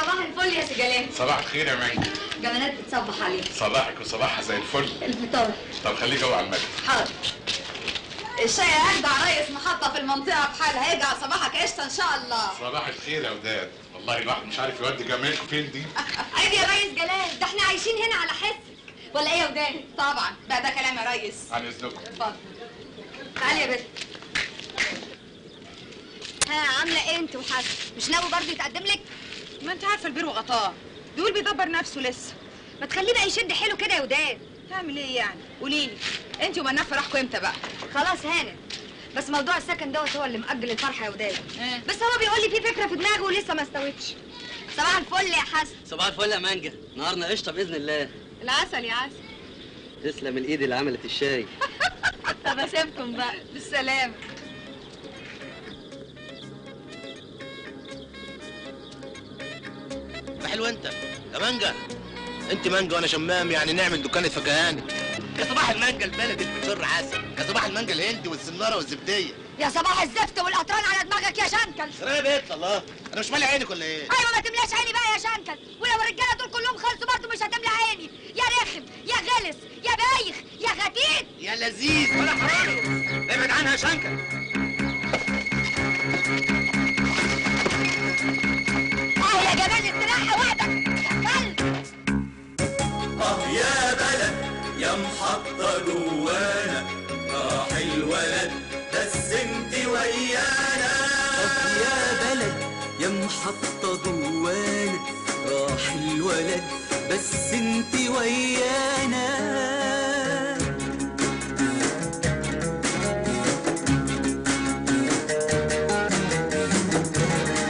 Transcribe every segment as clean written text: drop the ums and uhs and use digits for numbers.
صباح الفل يا سجلان. صباح الخير يا مانجا. جمالات بتصبح عليك. صباحك وصباحها زي الفل. الفطار. طب خليه جوه على المكتب. حاضر. الشاي اجدع ريس محطة في المنطقة بحالها، هيجعل صباحك قشطه ان شاء الله. صباح الخير يا وداد، والله الواحد مش عارف يودي جمالكم فين دي. عيب يا ريس جلال، ده احنا عايشين هنا على حسك ولا ايه يا وداد؟ طبعا، بقى ده كلام يا ريس. عن اذنكم. اتفضل. تعالي يا بنت. ها عامله ايه انت وحسن؟ مش ناوي برضه يتقدم لك؟ ما انت عارفه البير وغطاه، بيقول بيدبر نفسه لسه. ما تخليه بقى يشد حيله كده يا وداد. هعمل ايه يعني؟ قولي لي انت ومناف فرحكم امتى بقى؟ خلاص هانت، بس موضوع السكن دوت هو اللي مأجل الفرحة يا وداد. بس هو بيقول لي في فكرة في دماغه ولسه ما استوتش. صباح الفل يا حسن. صباح الفل يا مانجا، نهارنا قشطه باذن الله. العسل يا عسل. تسلم الايد اللي عملت الشاي. طب اسيبكم بقى، بالسلامة. حلو انت يا مانجا، انت مانجا وانا شمام، يعني نعمل دكانة فكهاني. يا صباح المانجا البلدي اللي بتشر عسل، يا صباح المانجا الهندي والسناره والزبديه، يا صباح الزفت والقطران على دماغك يا شنكل. يا بيت الله، انا مش مالي عينك ولا ايه؟ ايوه ما تملاش عيني بقى يا شنكل، ولو الرجالة دول كلهم خلصوا برضه مش هتملى عيني. يا رخم يا غلس يا بايخ يا غتيت يا لذيذ ولا حرامي. ابعد عنها يا شنكل. اه يا جمال استراحة وحدك يا كلب. اه يا بلد يا محطة جوانا، راح الولد بس انت ويانا. اه يا بلد يا محطة جوانا، راح الولد بس انت ويانا.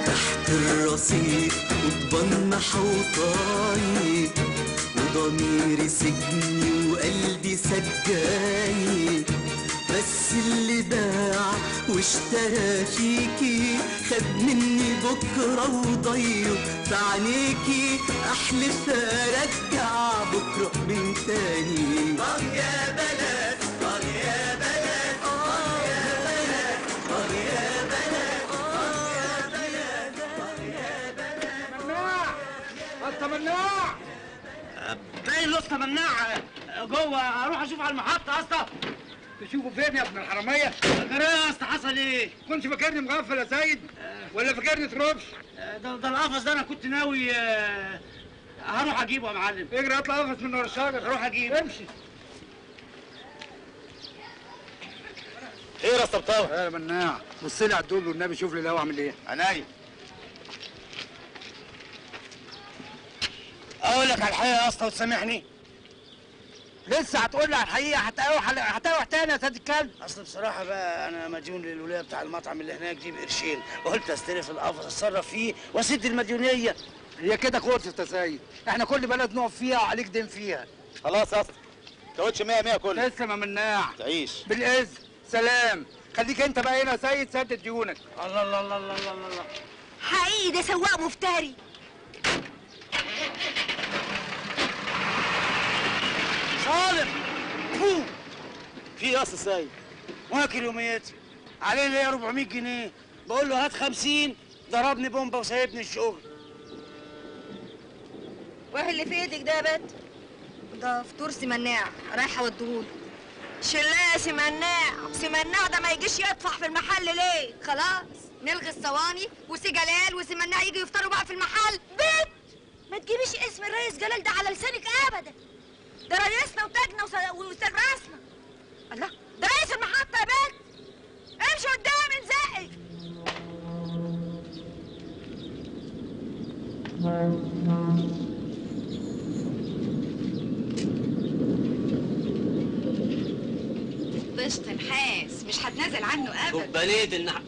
تحت الرصيف قضبان محوطاني، وضميري سجني وقلبي سجاني، بس اللي باع واشترى فيكي خد مني بكرة وضيه في عينيكي، احلف ارجع بكرة من تاني. اه يا بلد، اه يا بلد، اه يا بلد، اه يا بلد، اه يا بلد، اه يا بلد. مناع، انت مناع. باين الاسطى مناع جوه، اروح اشوف على المحطة يا اسطى. تشوفه فين يا ابن الحرامية؟ جرى يا اسطى، حصل ايه؟ كنت فاكرني مغفل يا سيد ولا فاكرني تروبش؟ ده القفص ده انا كنت ناوي هروح اجيبه يا معلم. اجري اطلع قفص من ورا الشجر. اروح اجيبه. امشي. ايه يا اسطى بطاوه؟ يا مناع بص لي على الدول والنبي، شوف لي الهوا عامل ايه. عينيا. اقول لك على الحقيقة يا اسطى وتسامحني؟ لسه هتقول لي على الحقيقة؟ هتقاوح تاني يا سيد الكلب. اصل بصراحة بقى انا مديون للولاية بتاع المطعم اللي هناك دي بقرشين، وقلت استلف القفص اتصرف فيه واسد المديونيه. هي كده خلصت يا سيد، احنا كل بلد نقف فيها وعليك دين فيها. خلاص يا اسطى، تقعدش 100 100 كله. تسلم يا مناع. تعيش بالاذن. سلام. خليك انت بقى هنا يا سيد، سدد ديونك. الله الله الله الله الله الله. حقيقي ده سواق مفتري. صالح فو في ايه يا اسطى سيد؟ واكل يوميتي عليه ليا 400 جنيه، بقول له هات 50، ضربني بومبا وسايبني الشغل. وايه اللي في ايدك ده يا بت؟ ده فطور سمناع رايحة اوديهوله. شلاه يا سمناع، سمناع ده ما يجيش يطفح في المحل ليه؟ خلاص نلغي الصواني وسي جلال وسمناع يجوا يفطروا بقى في المحل. بت ما تجيبيش اسم الريس جلال ده على لسانك ابدا، ده رئيسنا وتاجنا وتاج راسنا. الله، ده رئيس المحطة يا بنت. امشي قدامي نزقك. طشت نحاس مش هتنازل عنه ابدا. كوبانيه النح.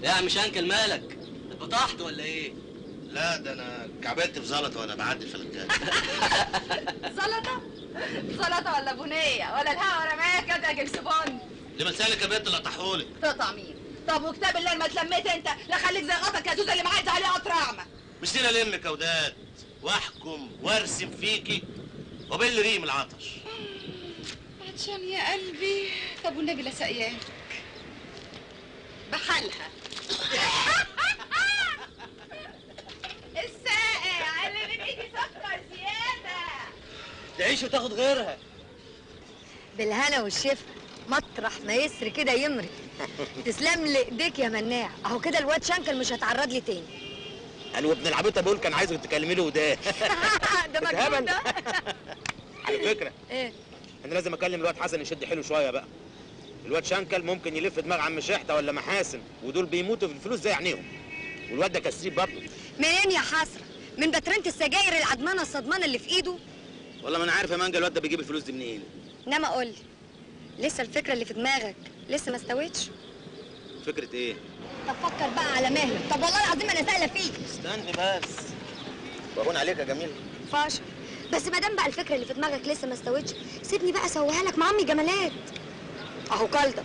يا عم شنكل مالك؟ اتبطحت ولا ايه؟ لا ده انا كعبلت في زلطه وانا بعدي في الرجالة. زلطه؟ زلطه ولا بنيه ولا الهوا رماك يا جيمس بوند؟ لما سالك يا بنت اللي قطعهولك. تقطع مين؟ طب وكتاب الله ما اتلميت انت، لا خليك زي غطك يا زوزه اللي معدي عليه قطر اعمى. مش لينا لمك يا وداد، واحكم وارسم فيكي وبل ريم العطش. عطشان يا قلبي. طب والنبي لا سقياك بحالها. السائق تعيش وتاخد غيرها. بالهنا والشفا، مطرح ما يسري كده يمري. تسلم لي ايديك يا مناع، اهو كده الواد شنكل مش هيتعرض لي تاني. قال وابن العبيطه بيقول كان عايزك تكلمي له وده. ده مجنون ده. على فكرة ايه؟ انا لازم اكلم الواد حسن يشد حيله شوية بقى. الواد شنكل ممكن يلف دماغ عم شحته ولا محاسن، ودول بيموتوا في الفلوس زي عينيهم. والواد ده كسيب برضه. منين يا حسرة؟ من بترنة السجاير العدمانه الصدمانه اللي في ايده؟ والله ما انا عارف يا مانجا الواد ده بيجيب الفلوس دي منين. انما قول لي، لسه الفكرة اللي في دماغك لسه ما استوتش؟ فكرة ايه؟ طب فكر بقى على مهلك. طب والله العظيم انا سائله فيك. استني بس، بهون عليك يا جميل. فاشل. بس ما دام بقى الفكرة اللي في دماغك لسه ما استوتش، سيبني بقى اسويها لك مع عمي جمالات. اهو كلده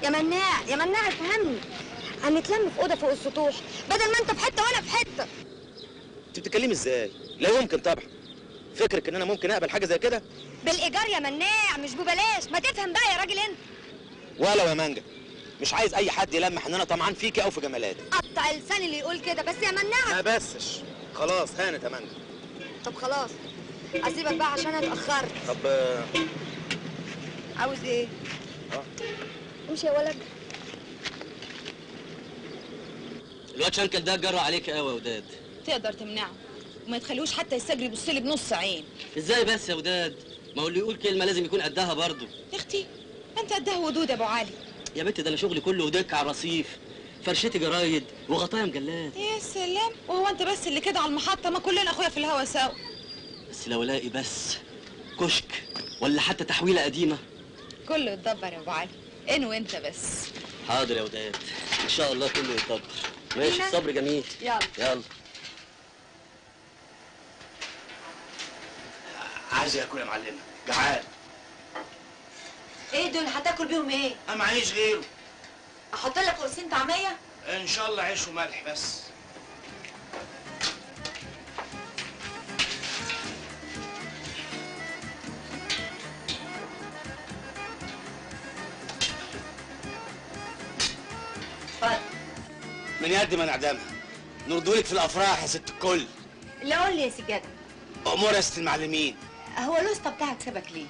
يا مناع، يا مناع افهمني. هنتلم في اوضة فوق السطوح بدل ما انت في حتة وانا في حتة. انت بتتكلمي ازاي؟ لا يمكن طبعا. فكرك ان انا ممكن اقبل حاجة زي كده؟ بالايجار يا مناع مش ببلاش. ما تفهم بقى يا راجل انت. ولو يا مانجا، مش عايز اي حد يلمح ان انا طمعان فيكي او في جمالاتك. قطع لساني اللي يقول كده. بس يا مناع. ما بسش خلاص، هانت يا مانجا. طب خلاص اسيبك بقى عشان انا اتاخرت. طب عاوز ايه؟ امشي يا ولد. الواد شنكل ده جرى عليك قوي يا وداد. تقدر تمنعه وما تخليهوش حتى يستجري يبص لي بنص عين. ازاي بس يا وداد؟ ما هو اللي يقول كلمة لازم يكون قدها برضه. يا اختي ما انت قدها ودود يا ابو علي. يا بنت ده انا شغلي كله ودك على الرصيف، فرشتي جرايد وغطايا مجلات. يا سلام، وهو انت بس اللي كده على المحطة؟ ما كلنا اخويا في الهوا سوا. بس لو الاقي بس كشك ولا حتى تحويله قديمة. كله يتدبر يا ابو علي، ان وانت بس. حاضر يا وداد، ان شاء الله كله يتدبر. ماشي، الصبر جميل. يلا يلا. عايز اكل يا معلمه، جعان. ايه دول هتاكل بيهم ايه؟ انا معيش غيره. احط لك قرصين طعميه؟ ان شاء الله عيش وملح بس. اتفضل. من يد ما نعدمها نردولك في الافراح يا ست الكل. لا قول لي يا سجادة. امور يا ست المعلمين. هو الوسطى بتاعك سابك ليه؟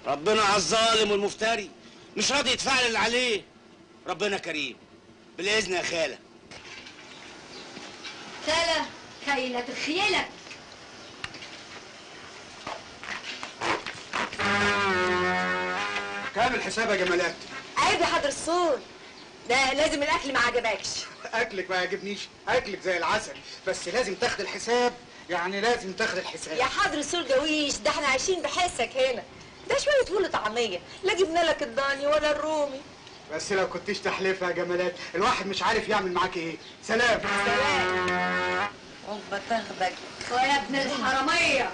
ربنا على الظالم والمفتري، مش راضي يدفع اللي عليه. ربنا كريم. بالاذن يا خاله. خاله خيله تخيلك. كام الحساب يا جمالات؟ عيب يا حضر الصول، ده لازم الاكل ما عجبكش. اكلك ما عجبنيش، اكلك زي العسل، بس لازم تاخد الحساب، يعني لازم تاخد الحساب. يا حضر الصول جويش، ده احنا عايشين بحسك هنا. ده شوية فول وطعميه، لا جبنا لك الضاني ولا الرومي. بس لو كنتيش تحلفها يا جمالات، الواحد مش عارف يعمل معاك ايه. سلام. سلام. عقبه تاخدك ويا ابن الحرامية.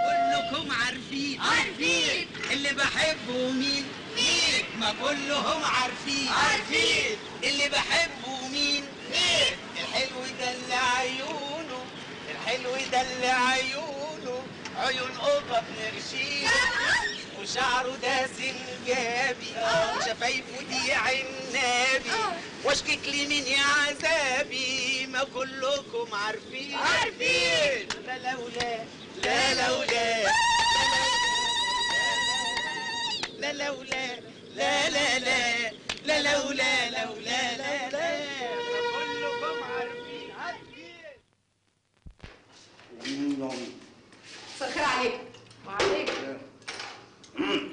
كلكم عارفين عارفين اللي بحبه مين مين، ما كلهم عارفين عارفين اللي بحبه مين مين. الحلو ده اللي عيونه، الحلو ده اللي عيونه عيون قطة بنرشيه، وشعره ده سنجابي، وشفايفه دي عنابي، واشكك لي مين يا عذابي، ما كلكم عارفين عارفين. لا لولا لا لولا لا لولا لا لا لا لا لولا لولا لا لا، كلكم عارفين عارفين. مساء الخير عليكم. وعليكم.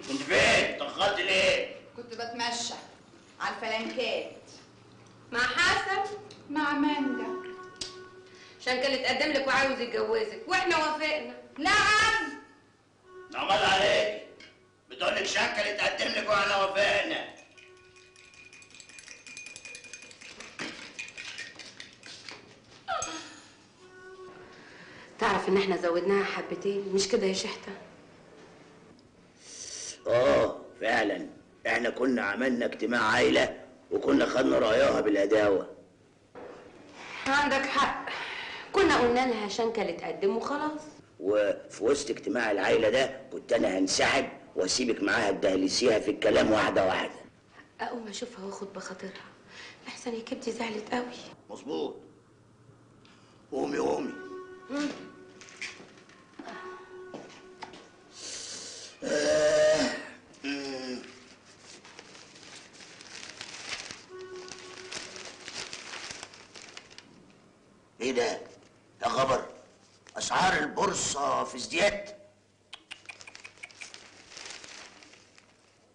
كنت فين؟ اتأخرت ليه؟ كنت بتمشى على الفلنكات مع حسن مع مانجا. شنكل اتقدم لك وعاوز يتجوزك واحنا وافقنا. نعم. نعم الله عليك، بتقول لك شنكل اتقدم لك واحنا وافقنا. تعرف ان احنا زودناها حبتين مش كده يا شحتة؟ فعلا احنا كنا عملنا اجتماع عائلة وكنا خدنا رأيها بالهداوة. عندك حق، كنا قلنا لها شنكل اتقدم وخلاص. وفي وسط اجتماع العائلة ده كنت انا هنسحب واسيبك معاها تدهلسيها في الكلام واحدة واحدة. اقوم اشوفها واخد بخاطرها لحسن يا كبدي زعلت قوي. مظبوط. قومي قومي. ايه ده؟ يا خبر، اسعار البورصة في ازدياد.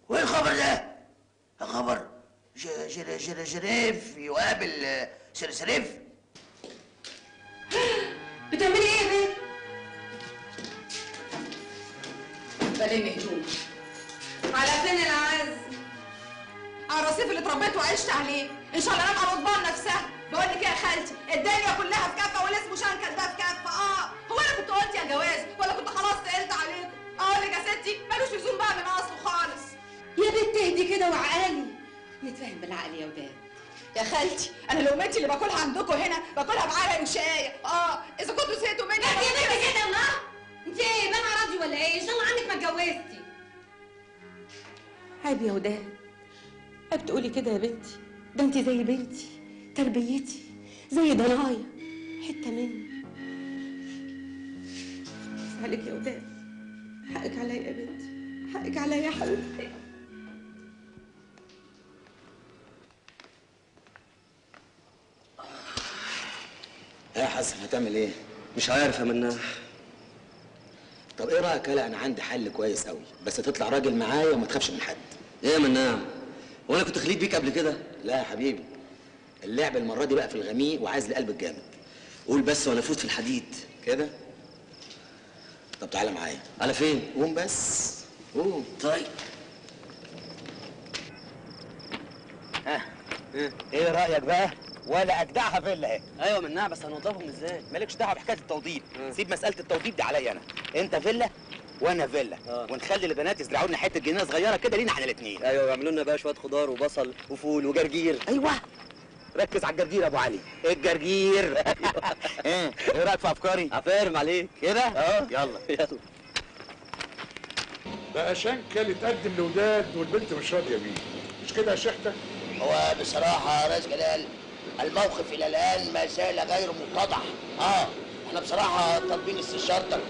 وايه الخبر ده؟ يا خبر، شريف يقابل سرسريف. بتعملي ايه يا بنت؟ بلم هدومي. على فين العز؟ على الرصيف اللي اتربيت وعشت عليه، ان شاء الله انام على القضبان نفسها. بقول لك ايه يا خالتي، الدنيا كلها في كفه واللي اسمه شنكل ده في كفه. هو انا كنت قلت يا جواز ولا كنت خلاص تقلت عليكم؟ اقول لك يا ستي ملوش لزوم بقى من اصله خالص. يا بنت اهدي كده وعقلي، نتفاهم بالعقل يا وداد. يا خالتي انا لقمتي اللي باكلها عندكم هنا باكلها بعرق وشقايه. اذا كنتوا زهقتوا مني. يا بنت كده الله، انت ايه بقى راضي ولا ايه؟ ان شاء الله عنك ما اتجوزتي. عيب يا وداد، عيب تقولي كده يا بنتي، ده انت زي بنتي، تربيتي زي ضنايا، حتة مني. عليك يا وداد، حقك عليا يا بنتي، حقك عليا يا حبيبتي. ايه يا حسن هتعمل ايه؟ مش عارف يا مناح. طب ايه رايك؟ لا انا عندي حل كويس قوي، بس تطلع راجل معايا وما تخافش من حد. ايه يا مناح؟ هو انا كنت خليت بيك قبل كده؟ لا يا حبيبي، اللعب المرة دي بقى في الغميق وعايز لقلب الجامد. قول بس وانا افوت في الحديد كده. طب تعالى معايا. على فين؟ قوم بس، قوم. طيب ها ايه رايك بقى؟ ولا اجدعها فيلا اهي. ايوه مناع، بس هنوضبهم ازاي؟ مالكش دعوه بحكاية التوضيب. سيب مسالة التوضيب دي عليا انا. انت فيلا وانا فيلا. ونخلي البنات يزرعوا لنا حتة جنينة صغيرة كده لينا احنا الاثنين. ايوه، ويعملوا لنا بقى شوية خضار وبصل وفول وجرجير. ايوه ركز على الجرجير يا ابو علي، الجرجير. ايه رايك في افكاري؟ عفارم عليك كده. يلا يلا. بقى شنكل اتقدم لوداد والبنت مش راضية بيه، مش كده يا شحته؟ هو بصراحة يا ريس جلال الموقف الى الان ما زال غير متضح. احنا بصراحة طالبين استشارتك،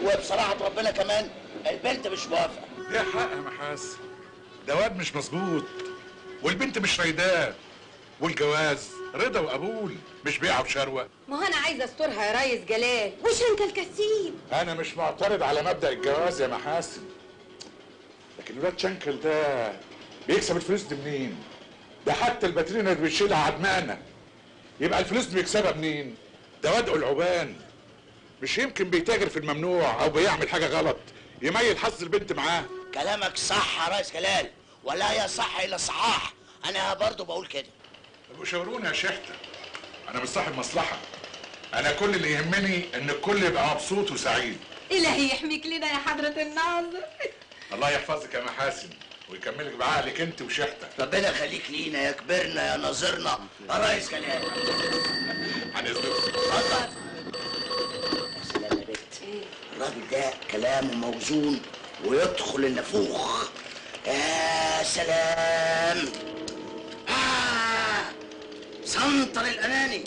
وبصراحة ربنا كمان البنت مش موافقة. ليه حق يا محاسن، ده واد مش مظبوط والبنت مش رايداه، والجواز رضا وقبول مش بيعه وشروه. ما هو انا عايزه استرها يا ريس جلال، وشنكل كسيب. انا مش معترض على مبدا الجواز يا محاسن، لكن الواد شنكل ده بيكسب الفلوس دي منين؟ ده حتى الباترينا اللي بيشيلها عدمانه، يبقى الفلوس دي بيكسبها منين؟ ده واد العبان، مش يمكن بيتاجر في الممنوع او بيعمل حاجة غلط يميل حظ البنت معاه. كلامك صح يا ريس جلال، ولا يصح الا الصحاح. انا برضو بقول كده. طب شاوروني يا شحته، انا مش صاحب مصلحة، انا كل اللي يهمني ان الكل يبقى مبسوط وسعيد. الهي يحميك لنا يا حضره الناظر. الله يحفظك يا محاسن ويكملك بعقلك انت وشحتك. ربنا يخليك لينا يا كبرنا يا ناظرنا يا ريس جلال. عن اذنكم. اتفضل. يا سلام يا بنت، الراجل ده كلامه موزون ويدخل النافوخ. يا سلام، سنتر الأناني.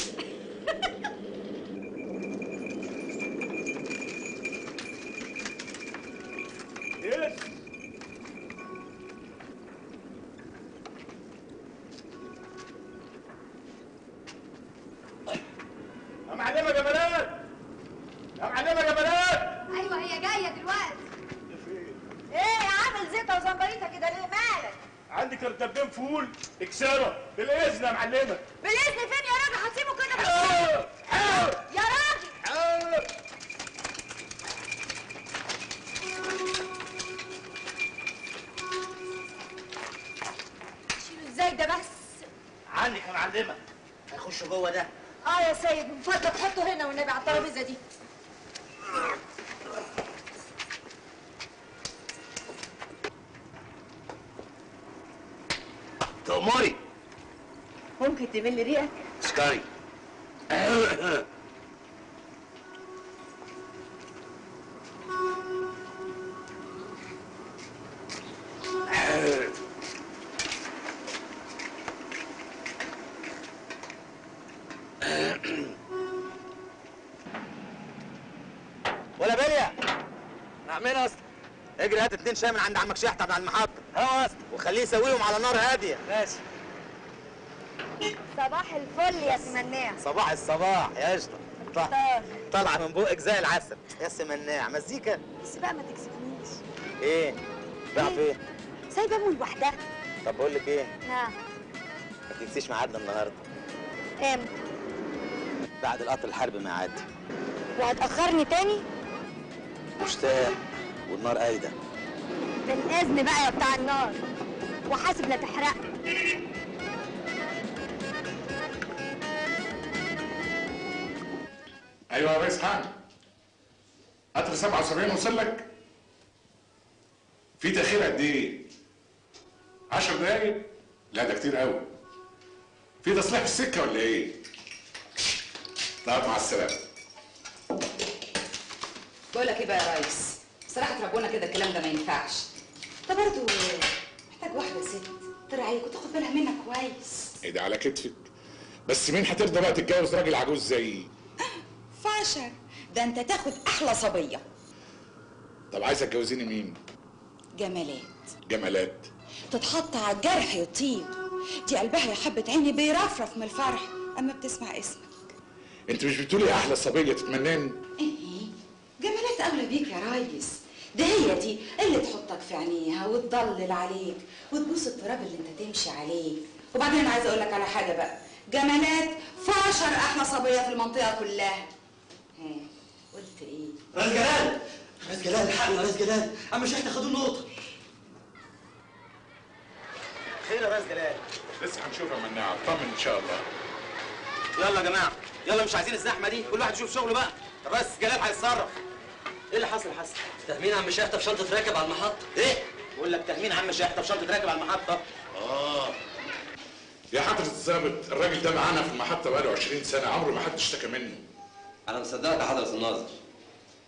يا معلمة جمالات، يا معلمة جمالات. ايوه هي جاية دلوقتي. ايه عامل زيطة وزمبريطة كده ليه؟ مالك؟ عندك ارتبين فول اكسره بالاذن يا معلمه. بالاذن فين يا راجل؟ هتسيبه كده؟ يا راجل. شيله ازاي ده بس؟ عنك يا معلمه، هيخش جوه ده. يا سيد من فضلك حطه هنا والنبي على الترابيزة دي. تأمري. ممكن تملي ريقك؟ سكاري. نعمل يا اسطى. اجري هات 2 شاي من عند عمك شحته بتاع المحطة. ها يا اسطى، وخليه يسويهم على نار هادية. ماشي. صباح الفل يا سي مناع. صباح الصباح يا قشطه. طالعه من بقك زي العسل يا سي مناع. مزيكا بس بقى ما تكسفنيش. ايه؟ بقى فين؟ سايبه امي لوحدها. طب بقول لك ايه؟ نعم. ما تنسيش ميعادنا النهارده. امتى؟ بعد القطر الحرب ما يعدي. وهتأخرني تاني؟ مشتاق والنار قايدة. بالاذن بقى يا بتاع النار، وحاسب لا تحرقني. ايوه يا ريس حامد، قطر 77 وصل لك؟ في تأخير قد ايه؟ 10 دقايق؟ لا ده كتير قوي. في تصليح في السكة ولا ايه؟ طب مع السلامة. بقول لك ايه بقى يا ريس؟ بصراحة ربنا كده الكلام ده ما ينفعش. انت برضه محتاج واحدة ست تراعيك وتاخد بالها منك كويس. ايه ده على كتفك؟ بس مين هترضى بقى تتجوز راجل عجوز زيي؟ فاشر، ده انت تاخد احلى صبية. طب عايزه تجوزيني مين؟ جمالات. جمالات تتحط على الجرح يطيب، دي قلبها يا حبة عيني بيرفرف من الفرح اما بتسمع اسمك. انت مش بتقولي احلى صبية تتمناني؟ ايه جمالات اولى بيك يا ريس، ده هي دي اللي تحطك في عينيها وتضلل عليك وتبوس التراب اللي انت تمشي عليه. وبعدين انا عايزه اقول لك على حاجة بقى، جمالات فاشر احلى صبية في المنطقة كلها. ها قلت ايه؟ ريس جلال، ريس جلال الحقنا يا ريس جلال، عم شحته خدوا النقطة. خير يا ريس جلال. لسه هنشوف يا مناع، اطمن ان شاء الله. يلا يا جماعة، يلا مش عايزين الزحمة دي، كل واحد يشوف شغله بقى، الريس جلال هيتصرف. ايه اللي حصل يا حسن؟ تهمين عم شحته في شنطه راكب على المحطة. ايه؟ بقول لك تهمين عم شحته في شنطه راكب على المحطة. يا حضرة الظابط، الراجل ده معانا في المحطة بقاله 20 سنة، عمره ما حد اشتكى منه. أنا مصدقك يا حضرة الناظر،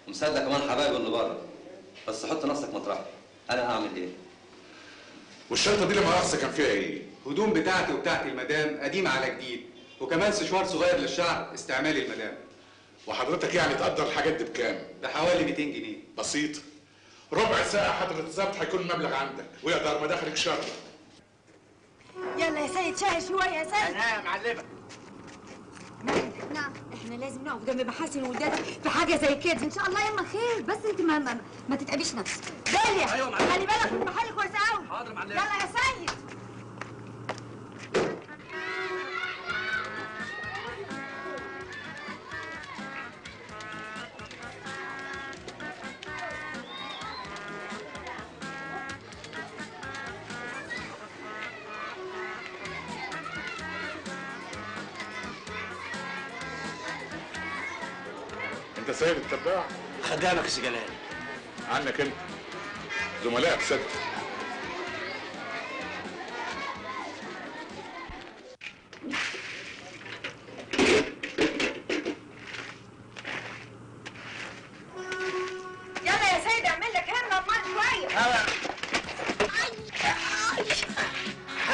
ومصدق كمان حبايبه اللي بره، بس حط نفسك مطرحي، أنا هعمل إيه؟ والشنطة دي لا مؤاخذة كان فيها إيه؟ هدوم بتاعتي وبتاعت المدام قديمة على جديد، وكمان سشوار صغير للشعر استعمالي المدام. وحضرتك يعني تقدر الحاجات دي بكام؟ بحوالي 200 جنيه. بسيطة. ربع ساعة حضرة الظابط هيكون المبلغ عندك، ويقدر ما دخلك شر. يلا يا سيد شاهي شوية يا سيد. أنا يا معلمة. نعم احنا لازم نقف جنب محاسن ووداد في حاجة زي كده. ان شاء الله يما خير، بس انت ما تتعبيش نفسك. داليا. ايوه معلم، خلي بالك من المحل كويس قوي. حاضر معلم. يلا يا سيد. انت سيد التباع؟ خدامك يا سي جلال. عنك انت، زملائك سد. يلا يا سيد اعمل لك همه امال شوية.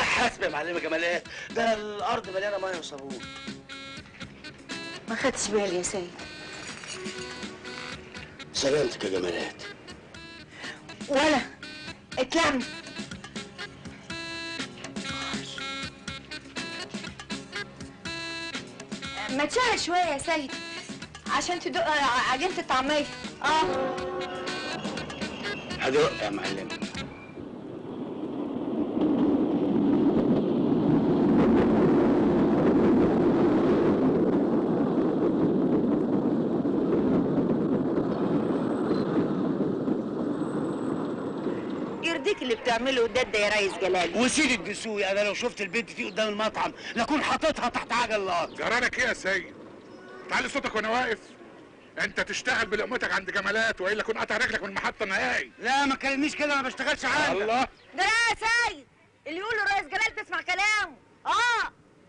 حاسب يا معلمه جمالات، ده الارض مليانة مية وصابون. ما خدتش بالي يا سيد. سلامتك يا جمالات. ولا اتلم. ما تشهر شوية يا سيد عشان تدق عجينه الطعمية. هدق يا معلم. يرضيك اللي بتعمله ده يا ريس جلال؟ وسيد الدسوقي، انا لو شفت البنت دي قدام المطعم لكون حاططها تحت عجل القطر. جرالك ايه يا سيد؟ تعالي صوتك وانا واقف. انت تشتغل بلقمتك عند جمالات والا كون قطع رجلك من المحطة نهائي. لا ما تكلمنيش كده، انا ما بشتغلش عندك. الله ده يا سيد اللي يقوله ريس جلال تسمع كلامه.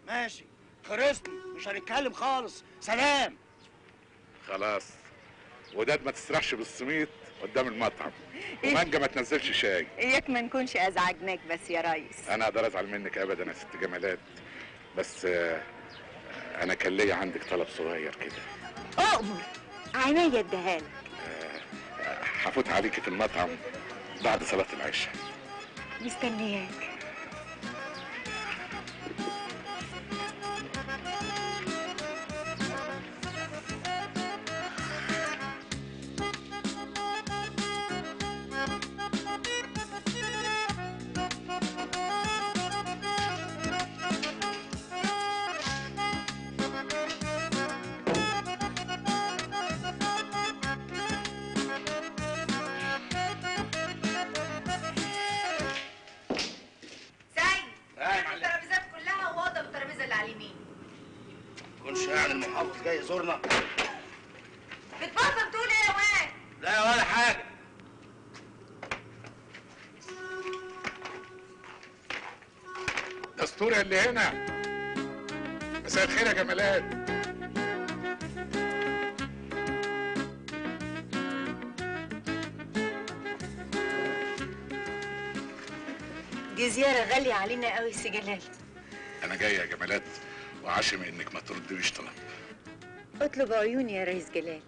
ماشي خلصني، مش هنتكلم خالص. سلام. خلاص وداد ما تسرحش بالسميط قدام المطعم، ومانجا ما تنزلش شاي. اياك ما نكونش ازعجناك بس يا ريس. انا اقدر ازعل منك ابدا يا ست جمالات، بس انا كان ليا عندك طلب صغير كده. اؤمر، عينيا اديها لك. هفوت عليكي في المطعم بعد صلاة العشاء. مستنياك. زورنا. بتبصم تقول ايه يا واد؟ لا ولا حاجة. دستور اللي هنا. مساء الخير يا جمالات. دي زيارة غالية علينا قوي يا سي جلال. أنا جاي يا جمالات وعشمي إنك ما ترديش طلب. اطلب عيوني يا ريس جلال.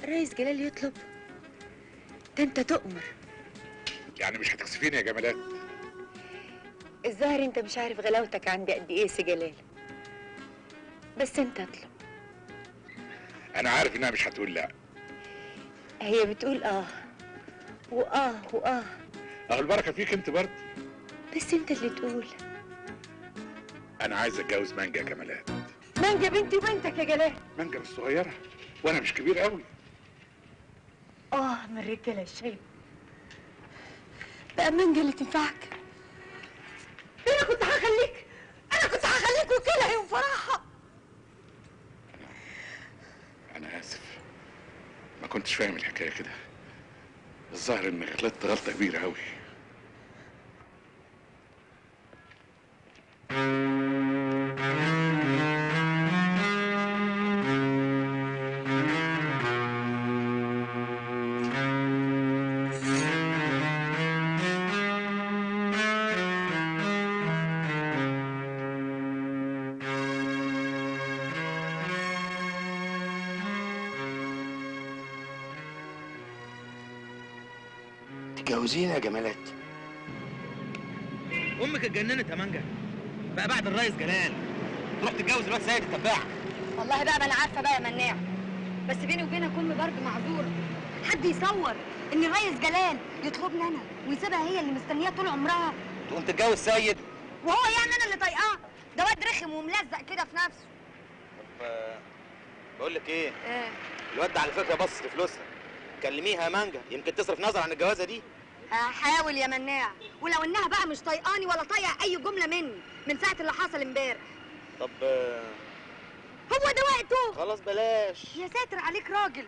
ريس جلال يطلب؟ ده انت تؤمر. يعني مش هتكسفيني يا جمالات؟ الظاهر انت مش عارف غلاوتك عندي قد ايه يا سي جلال. بس انت اطلب. انا عارف انها مش هتقول لا. هي بتقول اه واه واه. اهو البركة فيك انت برضه. بس انت اللي تقول. انا عايز اتجوز مانجا يا جمالات. مانجا بنتي وبنتك يا جلال. مانجا مش صغيرة وانا مش كبير قوي. اه من الرجالة الشايب بقى مانجا اللي تنفعك. انا كنت هخليك، انا كنت هخليك وكيلها يوم فرحها. انا اسف، ما كنتش فاهم الحكاية كده. الظاهر اني غلطت غلطه كبيرة قوي. تتجوزينا يا جمالات؟ امك اتجننت يا مانجا بقى بعد الريس جلال تروح تتجوز الواد سيد التباع. والله بقى ما انا عارفه بقى يا مناع، بس بيني وبينك امي برضه معذوره. حد يصور ان الريس جلال يطلبني انا ويسيبها هي اللي مستنياه طول عمرها تقوم تتجوز سيد؟ وهو يعني انا اللي طايقاه؟ ده واد رخم وملزق كده في نفسه. طب بقول لك ايه؟ ايه؟ الواد ده على فكرة بص لفلوسها. كلميها يا مانجا يمكن تصرف نظر عن الجوازه دي. هحاول يا مناع، ولو انها بقى مش طايقاني ولا طايقة اي جملة مني من ساعة اللي حصل امبارح. طب هو ده وقته؟ خلاص بلاش. يا ساتر عليك راجل.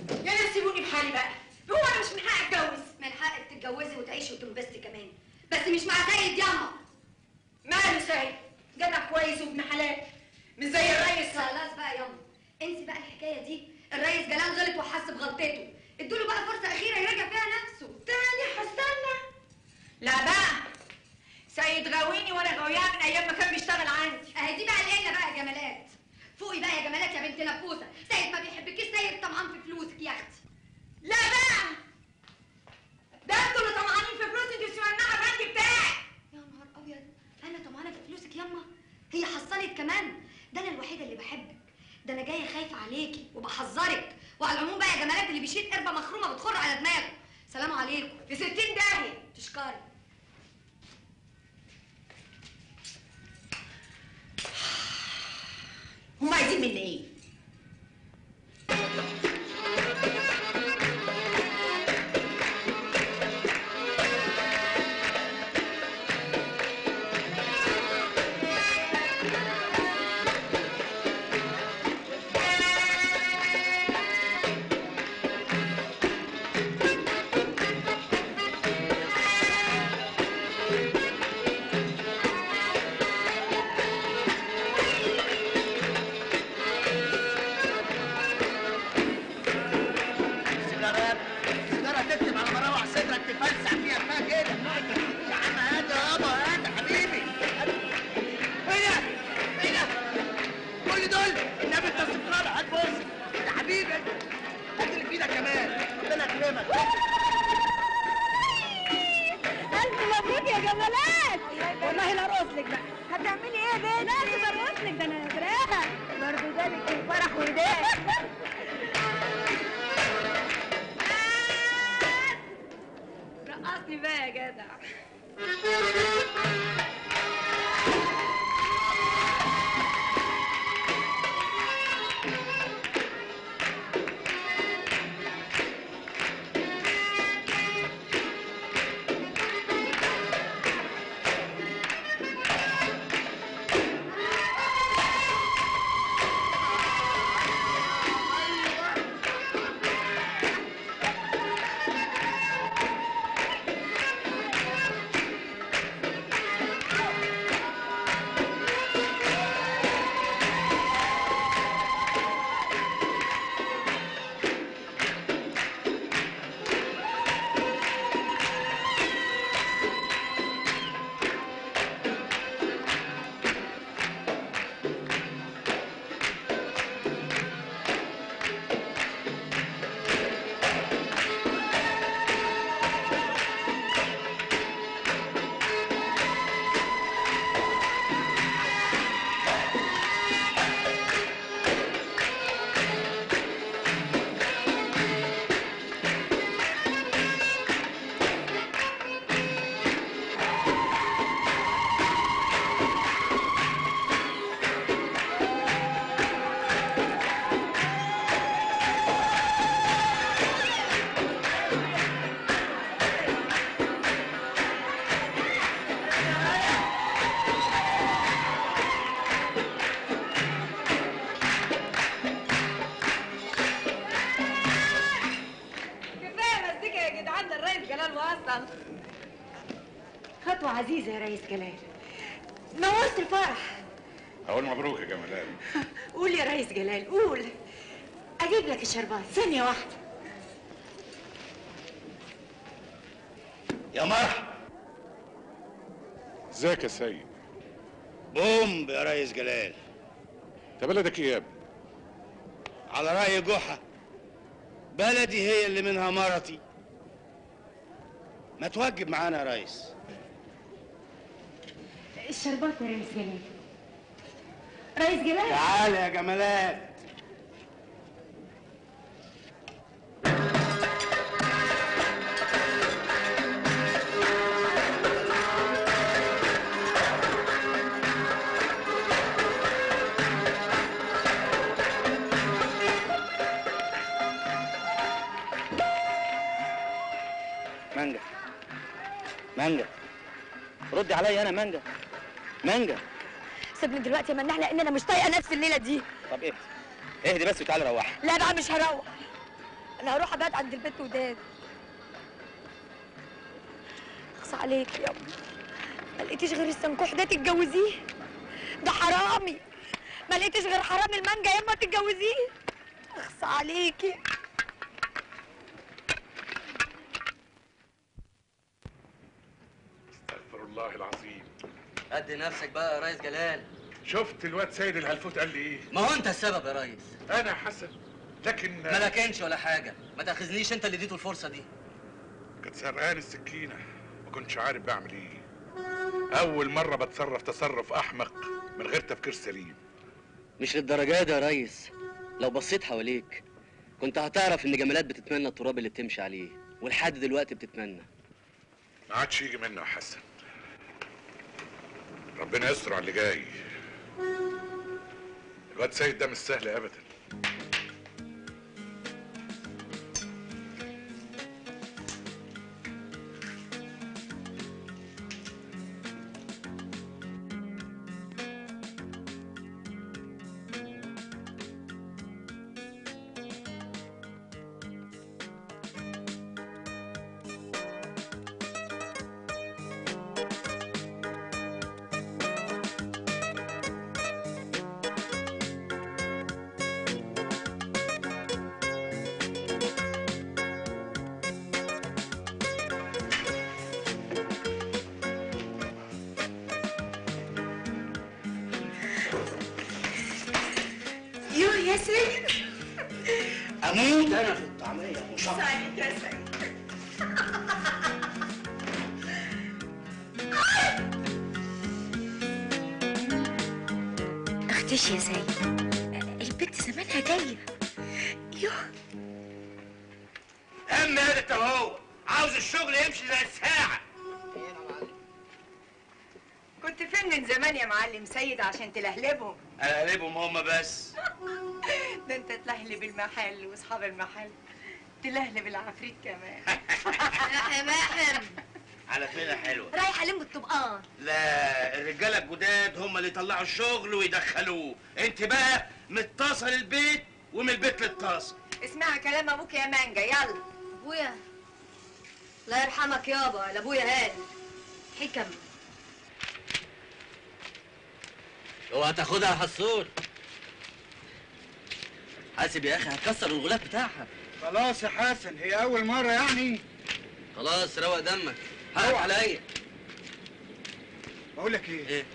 يا ناس سيبوني بحالي بقى، هو انا مش من حقي اتجوز؟ من حقك تتجوزي وتعيشي وتنبسطي كمان، بس مش مع سيد ياما. ماله سيد؟ جدع كويس وابن حلال، مش زي الريس. خلاص بقى ياما، انسي بقى الحكاية دي. الريس جلال غلط وحس بغلطته، ادوله بقى فرصة اخيرة يراجع فيها نفسه. تاني هستنى؟ لا بقى، سيد غاويني وانا غاوياه من ايام ما كان بيشتغل عندي. اهي دي بقى القلة بقى يا جمالات. فوقي بقى يا جمالات يا بنت نفوسه، سيد ما بيحبكيش، سيد طمعان في فلوسك يا اختي. لا بقى، ده انتوا اللي طمعانين في فلوسي، انتوا مش البنك بتاعي. يا نهار ابيض، انا طمعانه في فلوسك ياما؟ هي حصلت كمان؟ ده انا الوحيدة اللي بحبك، ده انا جاية خايفة عليكي وبحذرك. وعلى العموم بقى يا جمالات، اللي بيشيل قربه مخرومه بتخر على دماغه. سلام عليكم. في 60 داهية. تشكري. هما عايزين مني ايه؟ يا جمالات. والله لا ارقص لك بقى. هتعملي ايه يا بنت؟ لازم ارقص لك، ده انا قادراها برضه. ذلك الفرح وداد. رقصني بقى يا جدع. خطوة عزيزة يا ريس جلال، نورت الفرح. أقول مبروك يا جمالات. قول يا ريس جلال قول. أجيب لك الشربات ثانية واحدة. يا مرحبا. ازيك يا سيد؟ بومب يا ريس جلال. انت بلدك ايه يا ابني؟ على رأي جحا، بلدي هي اللي منها مرتي. ما توجب معانا يا ريس. الشربات يا ريس جلال. ريس جلال تعالى يا جمالات. مانجا مانجا، ردي عليا انا. مانجا مانجا، سيبني دلوقتي يا مناح لان انا مش طايقة نفسي الليلة دي. طب اهدي اهدي بس وتعالي روحي. لا بقى مش هروح، انا هروح ابات عند البت وداد. اخص عليك يا ابني، ما لقيتيش غير السنكوح ده تتجوزيه؟ ده حرامي. ما لقيتيش غير حرامي المانجا ياما تتجوزيه؟ اخص عليكي. استغفر الله العظيم. قد نفسك بقى يا ريس جلال. شفت الواد سيد الهلفوت قال لي ايه؟ ما هو انت السبب يا ريس. انا حسن، لكن ما لكنش ولا حاجة، ما تاخذنيش، انت اللي اديته الفرصة دي. كانت سرقان السكينة، ما كنتش عارف بعمل ايه. اول مرة بتصرف تصرف احمق من غير تفكير سليم. مش للدرجة دي يا ريس، لو بصيت حواليك كنت هتعرف ان جمالات بتتمنى التراب اللي بتمشي عليه، ولحد دلوقتي بتتمنى. ما عادش يجي منه يا حسن. ربنا يستر على اللي جاي. الواد سيد ده مش سهل ابدا. يا سيد اموت انا في الطعمية مشطه. سعيد يا سيد. اختشي يا سيد، البنت زمانها جاية. يوه اما هذا انت وهو عاوز الشغل يمشي زي الساعة. كنت فين من زمان يا معلم سيد عشان تلهلبهم؟ ألهلبهم هما بس. ده انت تلهلب المحل واصحاب المحل، تلهلب العفريت كمان. يا على فين يا حلوة؟ رايحة الم الطبقان. لا الرجالة الجداد هم اللي يطلعوا الشغل ويدخلوه، انت بقى من الطاسه للبيت ومن البيت للطاسه. اسمعي كلام ابوك يا مانجا، يلا. ابويا الله يرحمك يابا، لابويا قال حكم. اوعى تاخدها يا حسون. حاسب يا اخي هتكسر الغلاف بتاعها. خلاص يا حسن، هي اول مرة يعني. خلاص روق دمك، حقك عليا. بقول لك ايه؟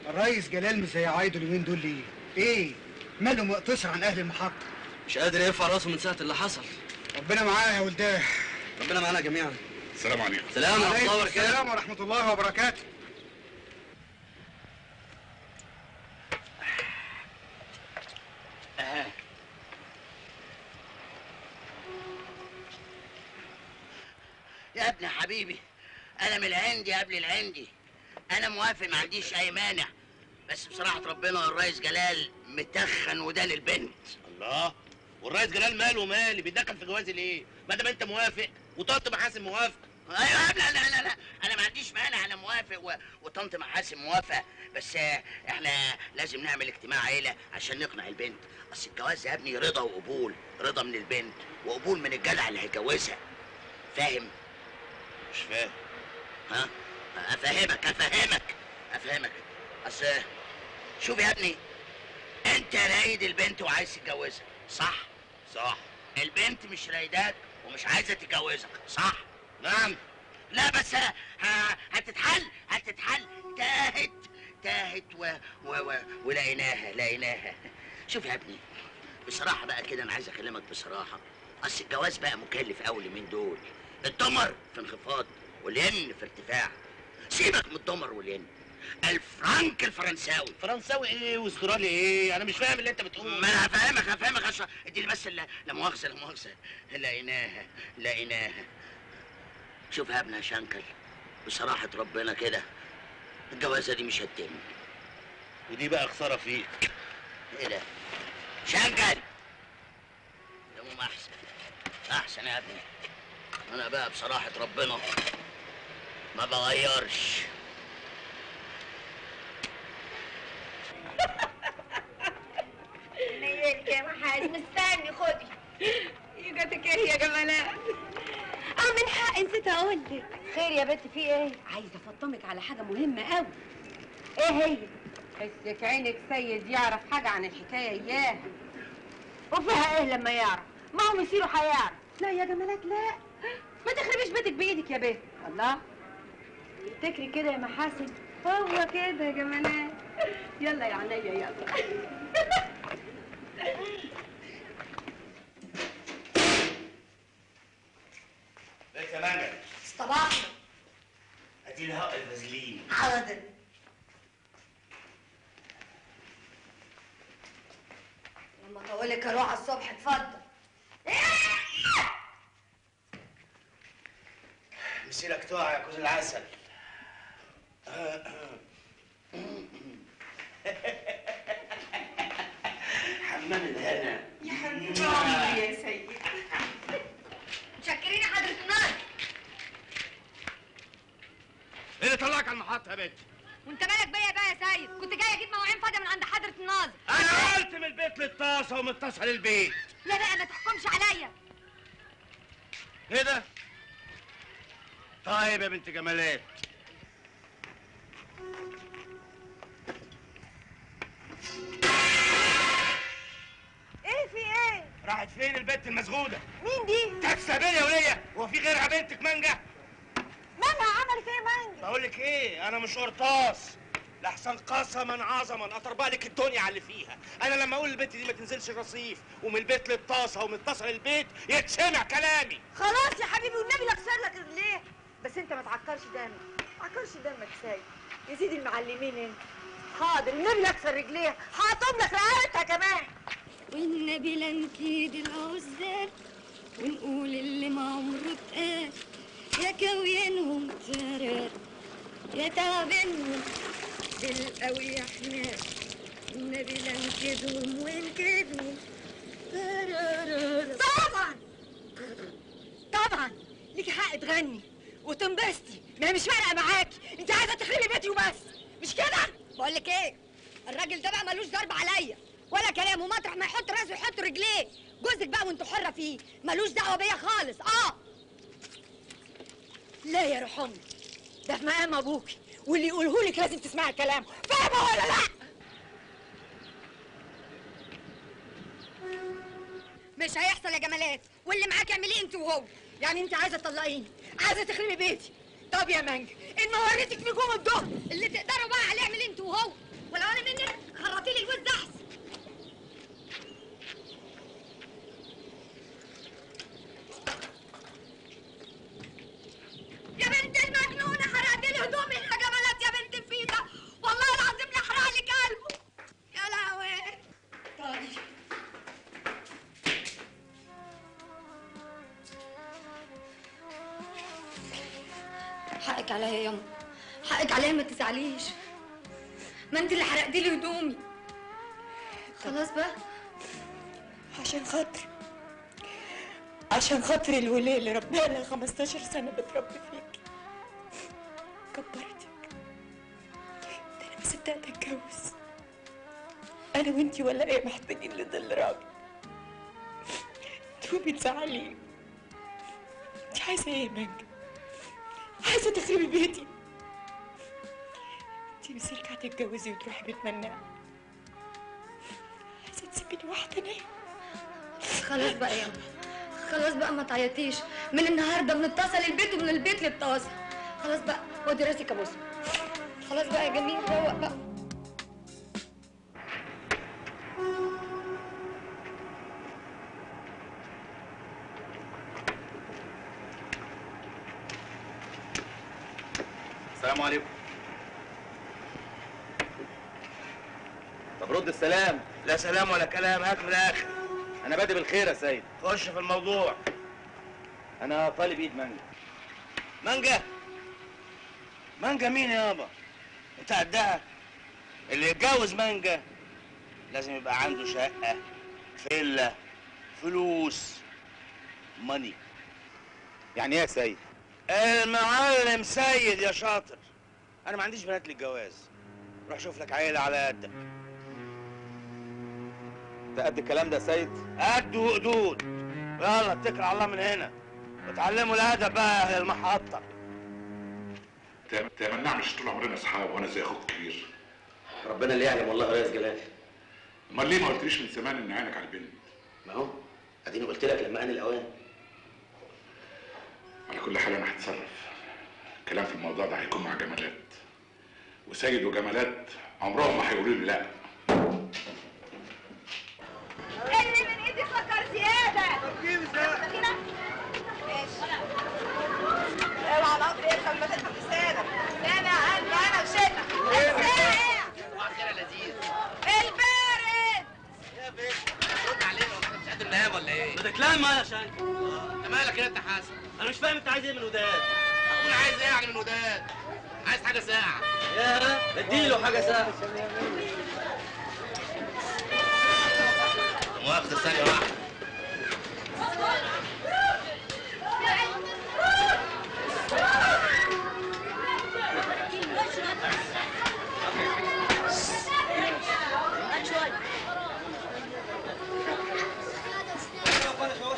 الريس جلال مش زي عايدة اليومين دول ليه؟ ايه؟ ماله مقتصر عن اهل المحطة؟ مش قادر يرفع راسه من ساعة اللي حصل. ربنا معاه يا ولداه. ربنا معانا جميعا. السلام عليكم. سلام ورحمة الله وبركاته. السلام ورحمة الله وبركاته. يا ابن حبيبي انا من العندي قبل العندي، انا موافق ما عنديش اي مانع، بس بصراحة ربنا الريس جلال متخن ودان البنت. الله، والريس جلال ماله ومالي؟ بيتدخل في جوازي ليه؟ ما دام انت موافق وطنط محاسن موافقة. ايوه لا لا لا لا انا ما عنديش مانع، انا موافق وطنط محاسن موافقة، بس احنا لازم نعمل اجتماع عيله عشان نقنع البنت. اصل الجواز يا ابني رضا وقبول، رضا من البنت وقبول من الجدع اللي هيتجوزها. فاهم؟ مش فاهم. ها؟ افهمك افهمك افهمك. اصل شوف يا ابني، انت رايد البنت وعايز تتجوزها، صح؟ صح. البنت مش رايداك ومش عايزه تتجوزك، صح؟ نعم. لا بس هتتحل هتتحل. تاهت تاهت و و و ولقيناها لقيناها. شوف يا ابني بصراحة بقى كده، انا عايز اكلمك بصراحة. اصل الجواز بقى مكلف قوي اليومين دول. الدمر في انخفاض والين في ارتفاع. سيبك من الدمر والين، الفرنك الفرنساوي. فرنساوي ايه واسترالي ايه؟ انا مش فاهم اللي انت بتقوله. ما انا هفهمك هفهمك. اديني بس لا مؤاخذة لا مؤاخذة. لقيناها لقيناها. شوف يا ابني يا شنكل، بصراحة ربنا كده الجوازه دي مش هتتم. ودي بقى خسارة فيك. ايه ده؟ شنكل يا احسن احسن يا ابني. انا بقى بصراحة ربنا ما بغيرش. نيالك يا محاسن، مستني خدي. جاتك ايه يا جمالات؟ من حق نسيت اقول لك. خير يا بنت، في ايه؟ عايزه افطمك على حاجة مهمة قوي. ايه هي؟ حسك عينك سيد يعرف حاجة عن الحكاية اياها. وفيها ايه لما يعرف؟ ما هو مصيره هيعرف. لا يا جمالات لا، ما تخربيش بيتك بايدك يا بنت. الله، تفتكري كده يا محاسن؟ هو كده يا جمالات. يلا يا عينيا يلا. بس يا مانجا. صباحنا. ادي لها الفازلين. حاضر. لما طولك اروح على الصبح. اتفضل. مسيرك تقع يا كوز العسل. حمام الهنا يا حبيبي عمري يا سيد. متشكرين يا حضرة الناظر. ايه اللي طلعك على المحطة يا بنت؟ وانت مالك بيا بقى يا سيد؟ كنت جاي اجيب مواعين فاضية من عند حضرة الناظر. انا قلت من البيت للطاسة ومن الطاسة للبيت. لا بقى ما تحكمش عليا. ايه ده؟ طيب يا بنت جمالات. ايه في ايه؟ راحت فين البنت المسغوده؟ مين دي؟ تكسب يا وليه؟ هو في غيرها بنتك مانجا؟ مالها عملت ايه مانجا؟ بقول لك ايه، انا مش قرطاس لحسن قسما عظما اطربق لك الدنيا على اللي فيها. انا لما اقول للبنت دي ما تنزلش الرصيف ومن البيت للطاسه ومن الطاسه للبيت يتسمع كلامي. خلاص يا حبيبي والنبي لا اكسر لك رجليه، بس انت ما تعكرش دمك، ما تعكرش دمك سايب. يا سيدي المعلمين انت. حاضر، النبي اكسر رجليها، هقطم لك رقبتها كمان. والنبي لا نكيد العزال ونقول اللي ما عمره اتقال، يا كوينهم ترار يا تعبينهم بالقوي يا حنان، النبي لا نكيدهم ونكيدهم. طبعا طبعا ليكي حق تغني وتنبسطي، ما هي مش فارقه معاكي، انت عايزه تخربي بيتي وبس، مش كده؟ بقول لك ايه، الراجل ده بقى ملوش ضرب عليا ولا كلام، ومطرح ما يحط راسه يحط رجليه. جوزك بقى وانت حره فيه، ملوش دعوه بيا خالص. لا يا روح امي، ده في مقام ابوكي، واللي يقولهولك لازم تسمعي كلامه، فاهمه ولا لا؟ مش هيحصل يا جمالات، واللي معاك اعمليه انت وهو. يعني انت عايزه تطلقيني، عايزه تخربي بيتي؟ طب يا مانجا، ان ما وريتك نجوم الظهر اللي تقدروا بقى عليه اعمليه انت وهو، ولو انا منك خرطي لي الوز احسن. يا بنت المجنونة حرقتي لي هدومي يا جمالات، يا بنت الفيده، والله العظيم لا احرق لك قلبه. يا لهوي. طيب حقك عليا يا يما، حقك عليا، ما تزعليش، ما انت اللي حرقتي لي هدومي. خلاص بقى، عشان خاطري، عشان خاطري الوليه اللي ربنا لها 15 سنة بتربي فيكي كبرتك، ده انا ما صدقت اتجوز، انا وانتي ولا ايه محتاجين لظل راجل. تقومي تزعليني. انتي عايزه ايه يا مانجا؟ عايزه تخربي بيتي؟ انتي مسيرك هتتجوزي وتروحي بيت مناع، عايزه تسيبيني واحدة انا؟ خلاص بقى يا يما، خلاص بقى، ما تعيطيش، من النهارده بنتصل البيت ومن البيت للطاسه. خلاص بقى، ودي راسك يا بوسه. خلاص بقى يا جميل، روق بقى. السلام عليكم. طب رد السلام. لا سلام ولا كلام، هات من الاخر. انا بادئ بالخير يا سيد. خش في الموضوع. انا طالب ايد مانجا. مانجا؟ مانجا مين يابا؟ انت قدها؟ اللي يتجوز مانجا لازم يبقى عنده شقه، فيلا، فلوس، ماني. يعني ايه يا سيد؟ المعلم سيد يا شاطر، انا ما عنديش بنات للجواز. روح شوف لك عيله على قدك. انت قد الكلام ده يا سيد؟ قد وقدود. يلا اتكل على الله من هنا، وتعلموا الادب بقى يا اهل المحطة. انت يا مناع مش طول عمرنا اصحاب وانا زي اخوك كبير؟ ربنا اللي يعلم والله يا ريس جلال. امال ليه ما قلتليش من زمان ان عينك على البنت؟ ما هو اديني قلت لك لما آن الاوان. على كل حال انا هتصرف. الكلام في الموضوع ده هيكون مع جمالات، وسيد وجمالات عمرهم ما هيقولوا لي لا. اللي من ايدي سكر زيادة. طب كيف ده؟ ماشي. اوعى القطر يركب ما تفهم لسانك. سامع قلبي انا وشلة. صباح الخير يا لذيذ. البارد. يا باشا رد علينا، وانت مش قادر ننام ولا ايه؟ ما تتلم يا شنكل. انت مالك انت يا حسن؟ انا مش فاهم انت عايز ايه من وداد؟ اكون عايز ايه يعني من وداد؟ عايز حاجة ساقعه. يا اديله حاجة ساقعه. مؤاخذة ثانية واحدة.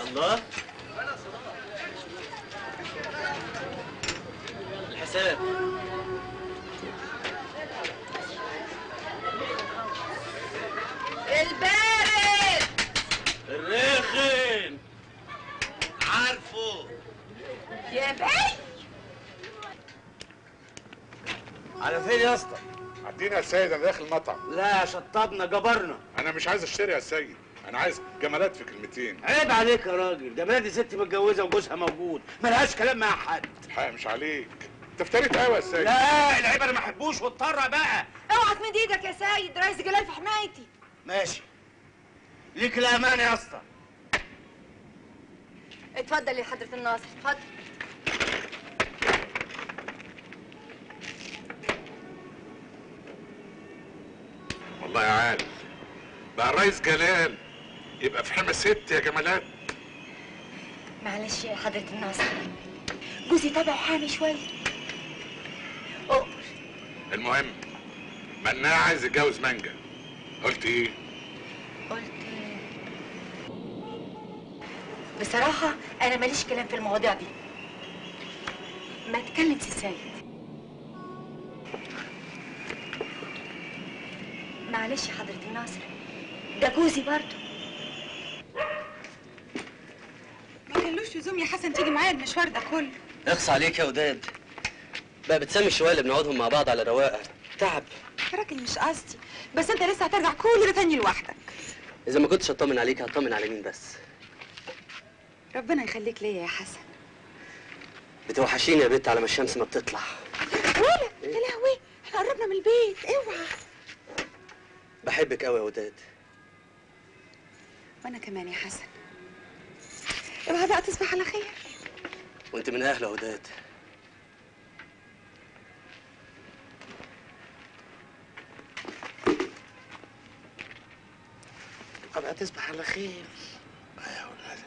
الله، الحساب. البارد الرخم. عارفه يا بي. على فين يا اسطى؟ عدينا يا سيد، انا داخل المطعم. لا شطبنا جبرنا. انا مش عايز اشتري يا سيد، انا عايز جمالات في كلمتين. عيب عليك يا راجل، جمالات دي ست متجوزة وجوزها موجود، ملهاش كلام مع حد. الحق مش عليك، انت افتريت قوي يا سيد. لا العيب انا ما احبوش، واضطر بقى. اوعى تمد ايدك يا سيد، رئيس جلال في حمايتي. ماشي، ليك الامان يا اسطى. اتفضل يا حضرة الناصر، اتفضل. والله يا عال بقى الريس جلال يبقى في حمى ست يا جمالات. معلش يا حضرة الناصر، جوزي تبعه حامي شوية. المهم مناع عايز يتجوز مانجا، قلت ايه؟ قلت بصراحة أنا ماليش كلام في المواضيع دي. ما تكلم سي سيد. معلش يا حضرة الناصر، ده جوزي برضه. ما كانلوش لزوم يا حسن تيجي معايا المشوار ده كله. اخص عليك يا وداد، بقى بتسمي الشوية اللي بنقعدهم مع بعض على رواقه تعب. يا راجل مش قصدي، بس انت لسه هترجع كل ده تاني لوحدك. اذا ما كنتش هطمن عليك هطمن على مين بس؟ ربنا يخليك ليا يا حسن. بتوحشيني يا بنت على ما الشمس ما بتطلع. ولا يا لهوي، احنا قربنا من البيت، اوعى. بحبك قوي يا وداد. وانا كمان يا حسن. اوعى بقى تصبح على خير. وانت من اهل يا وداد. ابقى تصبح على خير يا ولاد.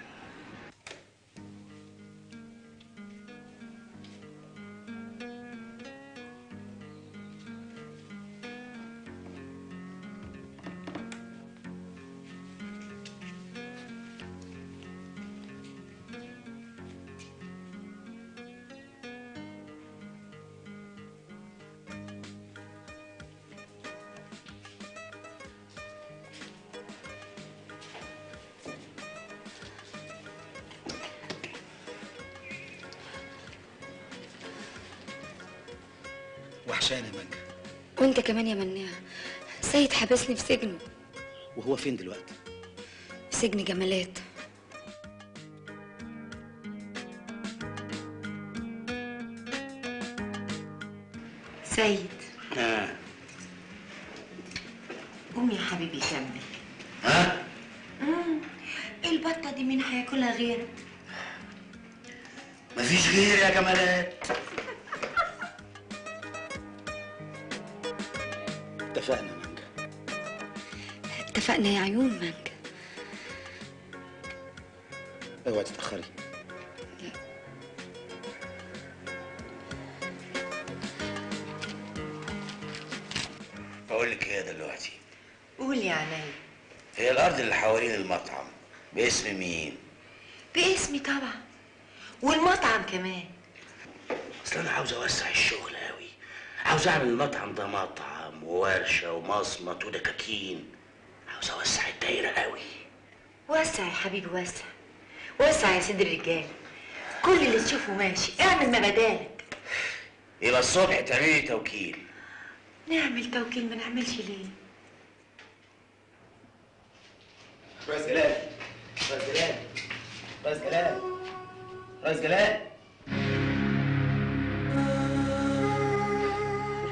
وحشانة يا مانجا. وانت كمان يا مناع. سيد حبسني في سجنه. وهو فين دلوقتي؟ في سجن جمالات. سيد. قوم يا حبيبي كمل. ها؟ البطة دي مين هياكلها غيرك؟ مفيش غير يا جمالات. اتفقنا يا مانجا. اتفقنا يا عيون مانجا. اوعي تتأخري. لا. بقول لك ايه دلوقتي؟ قول يا عينيا. هي الأرض اللي حوالين المطعم باسم مين؟ باسمي طبعا، والمطعم كمان. اصل انا عاوز اوسع الشغل قوي، عاوز اعمل المطعم ده مطعم وورشه ومصمت ودكاكين، عاوز اوسع الدايرة قوي. وسع يا حبيبي، وسع وسع يا سيد الرجال، كل اللي تشوفه ماشي، اعمل ما بدالك. يبقى الصبح تعملي توكيل. نعمل توكيل، ما نعملش ليه؟ رئيس جلال، رئيس جلال، رئيس جلال، رئيس جلال،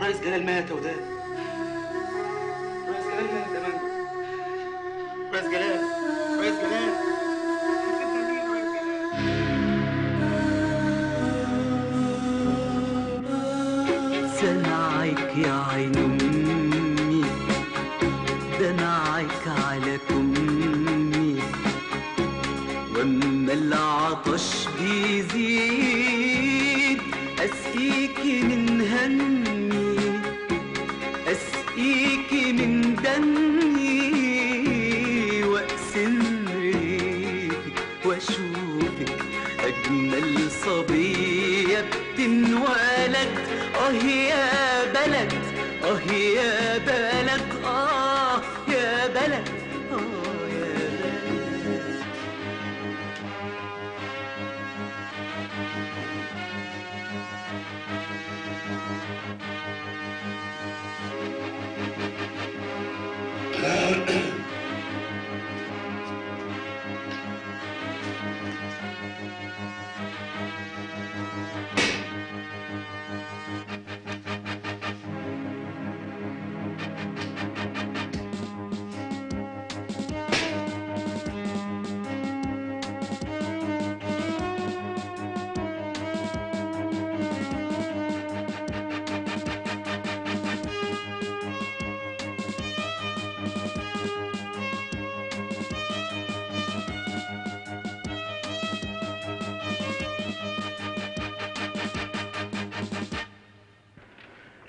رئيس جلال مات يا وداد. رئيس جلال مات يا مانجا. رئيس جلال، رئيس جلال. سمعك يا عين أمي، دمعك على كمي، واما العطش بيزيد أسقيكي من همي، أسقيكي من دمي، وأقسم ريحك وأشوفك أجمل صبية بتنولد. آه يا بلد، آه يا بلد، آه يا بلد، آه يا بلد.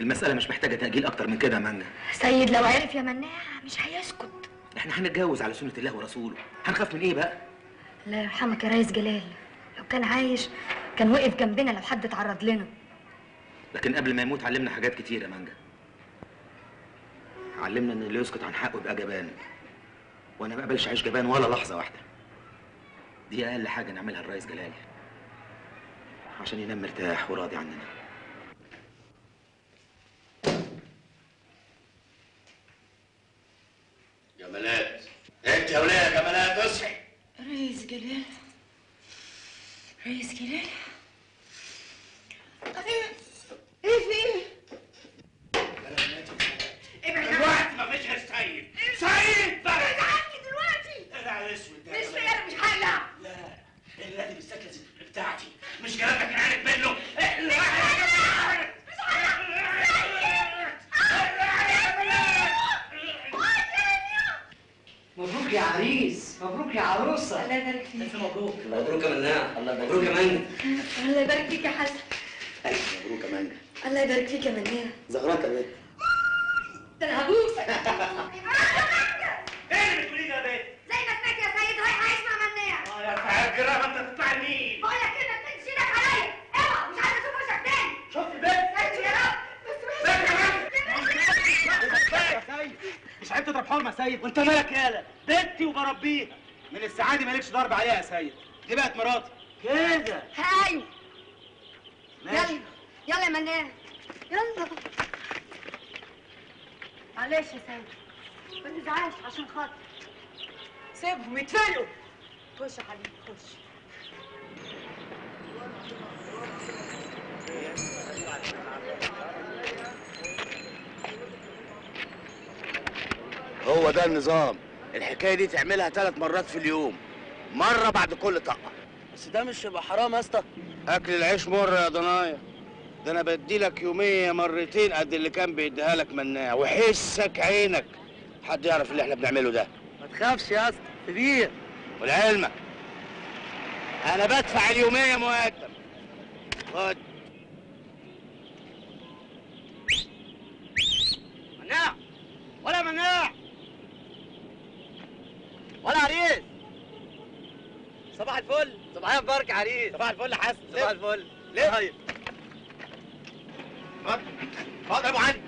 المسألة مش محتاجة تأجيل أكتر من كده يا مانجا. سيد لو عرف يا مناع مش هيسكت. احنا هنتجوز على سنة الله ورسوله، هنخاف من إيه بقى؟ الله يرحمك يا ريس جلال، لو كان عايش كان وقف جنبنا لو حد اتعرض لنا. لكن قبل ما يموت علمنا حاجات كتير يا مانجا. علمنا إن اللي يسكت عن حقه يبقى جبان، وأنا ما أقبلش أعيش جبان ولا لحظة واحدة. دي أقل حاجة نعملها الريس جلال عشان ينام مرتاح وراضي عننا. جمالات، انت يا وليه يا جمالات اصحي. ريس جلال، ريس جلال، ايه في ايه؟ ابعد دلوقتي، مفيش غير سيد. سيد بقى ابعد عني دلوقتي. انا الاسود ده مش في، انا مش هقلع. لا، اللي دي بالذات لازم بتاعتي، مش جلالتك عارف منه. مبروك يا عريس، مبروك يا عروسه. الله يبارك فيك. الف مبروك. مبروك يا مناع. مبروك يا مانجا. الله يبارك فيك يا حسن. الف مبروك يا مانجا. الله يبارك فيك يا مناع. زغرطه يا بنت. ده انا هبوسك. ايه اللي بتقوليه ده يا بنت؟ زي ما سمعت يا سيد، رايح عايش مع مناع. اه يا فاجره، ما انت تطلع لمين؟ بقول لك كده تمد ايدك عليا، اوعى، مش عايزه اشوف وشك تاني. شوف البنت. سيد يا رب. بس مش عيب تضرب حرمه يا سيد؟ وانت مالك يالا؟ بنتي وبربيها. من السعادة مالكش ضرب عليها يا سيد، دي بقت مراتي كده. ايوه يلا يلا يا مناع، يلا. معلش يا سيد، ما تزعلش عشان خاطر. سيبهم يتفلقوا. خش يا حبيبي خش. هو ده النظام. الحكاية دي تعملها 3 مرات في اليوم، مرة بعد كل طقه. بس ده مش يبقى حرام يا اسطى؟ اكل العيش مر يا ضنايا، ده انا بديلك يومية مرتين قد اللي كان بيديها لك مناع، وحسك عينك حد يعرف اللي احنا بنعمله ده. ما تخافش يا اسطى، كبير. ولعلمك انا بدفع اليومية مقدم. خد. مناع، ولا مناع، ولا عريس. صباح الفل. صباح مبارك يا عريس. صباح الفل يا حسن. صباح الفل. ليه؟ طيب اتفضل اتفضل يا ابو علي.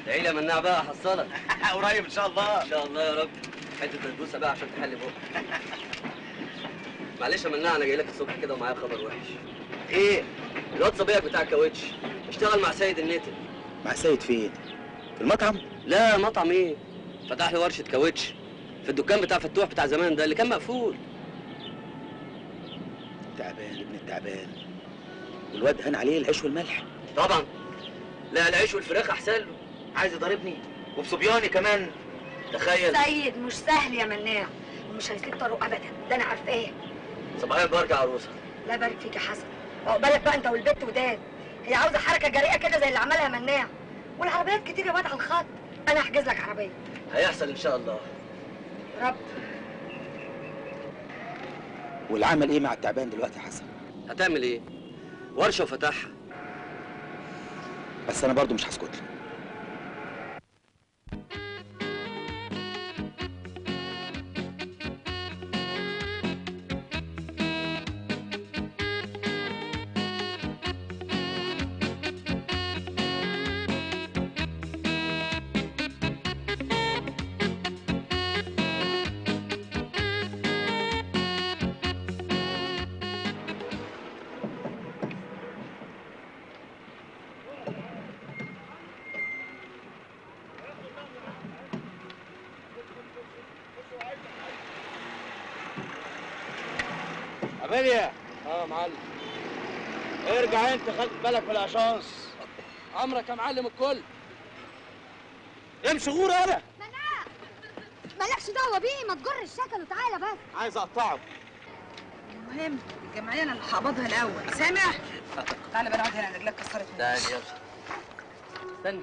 ادعي لي يا مناع بقى احصلك. قريب ان شاء الله. ان شاء الله يا رب. حتة بسبوسه بقى عشان تحلي بقك. معلش يا مناع، انا جاي لك الصبح كده ومعايا خبر وحش. ايه؟ الواد صبيك بتاع الكاوتش اشتغل مع سيد النتن. مع سيد فين؟ في المطعم؟ لا مطعم ايه؟ فتح له ورشه كاوتش في الدكان بتاع فتوح بتاع زمان ده اللي كان مقفول. تعبان ابن التعبان، والواد هان عليه العيش والملح. طبعا. لا العيش والفراخ احسن له. عايز يضربني وبصبياني كمان، تخيل. سيد مش سهل يا مناع، ومش هيسيب طريقه ابدا، ده انا عارفاه. صباحية مبارك يا عروسه. لا بارك فيك يا حسن، عقبالك بقى انت والبت وداد. هي عاوزه حركة جريئة كده زي اللي عملها مناع، والعربيات كتير يا واد على الخط. انا هحجز لك عربية. هيحصل ان شاء الله. رب. والعمل ايه مع التعبان دلوقتي يا حسن؟ هتعمل ايه؟ ورشه وفتحها. بس انا برضو مش هسكت له. عملية. اه يا معلم. ارجع انت، خد بالك من الاشانس. امرك يا معلم الكل. امشي غور. انا مالكش دعوه بيه، ما تجر الشكل وتعالى بس. عايز اقطعه. المهم الجمعية انا اللي هقبضها الاول، سامع؟ تعالى بقى نقعد هنا، رجلك كسرت. تعالى يلا. استني.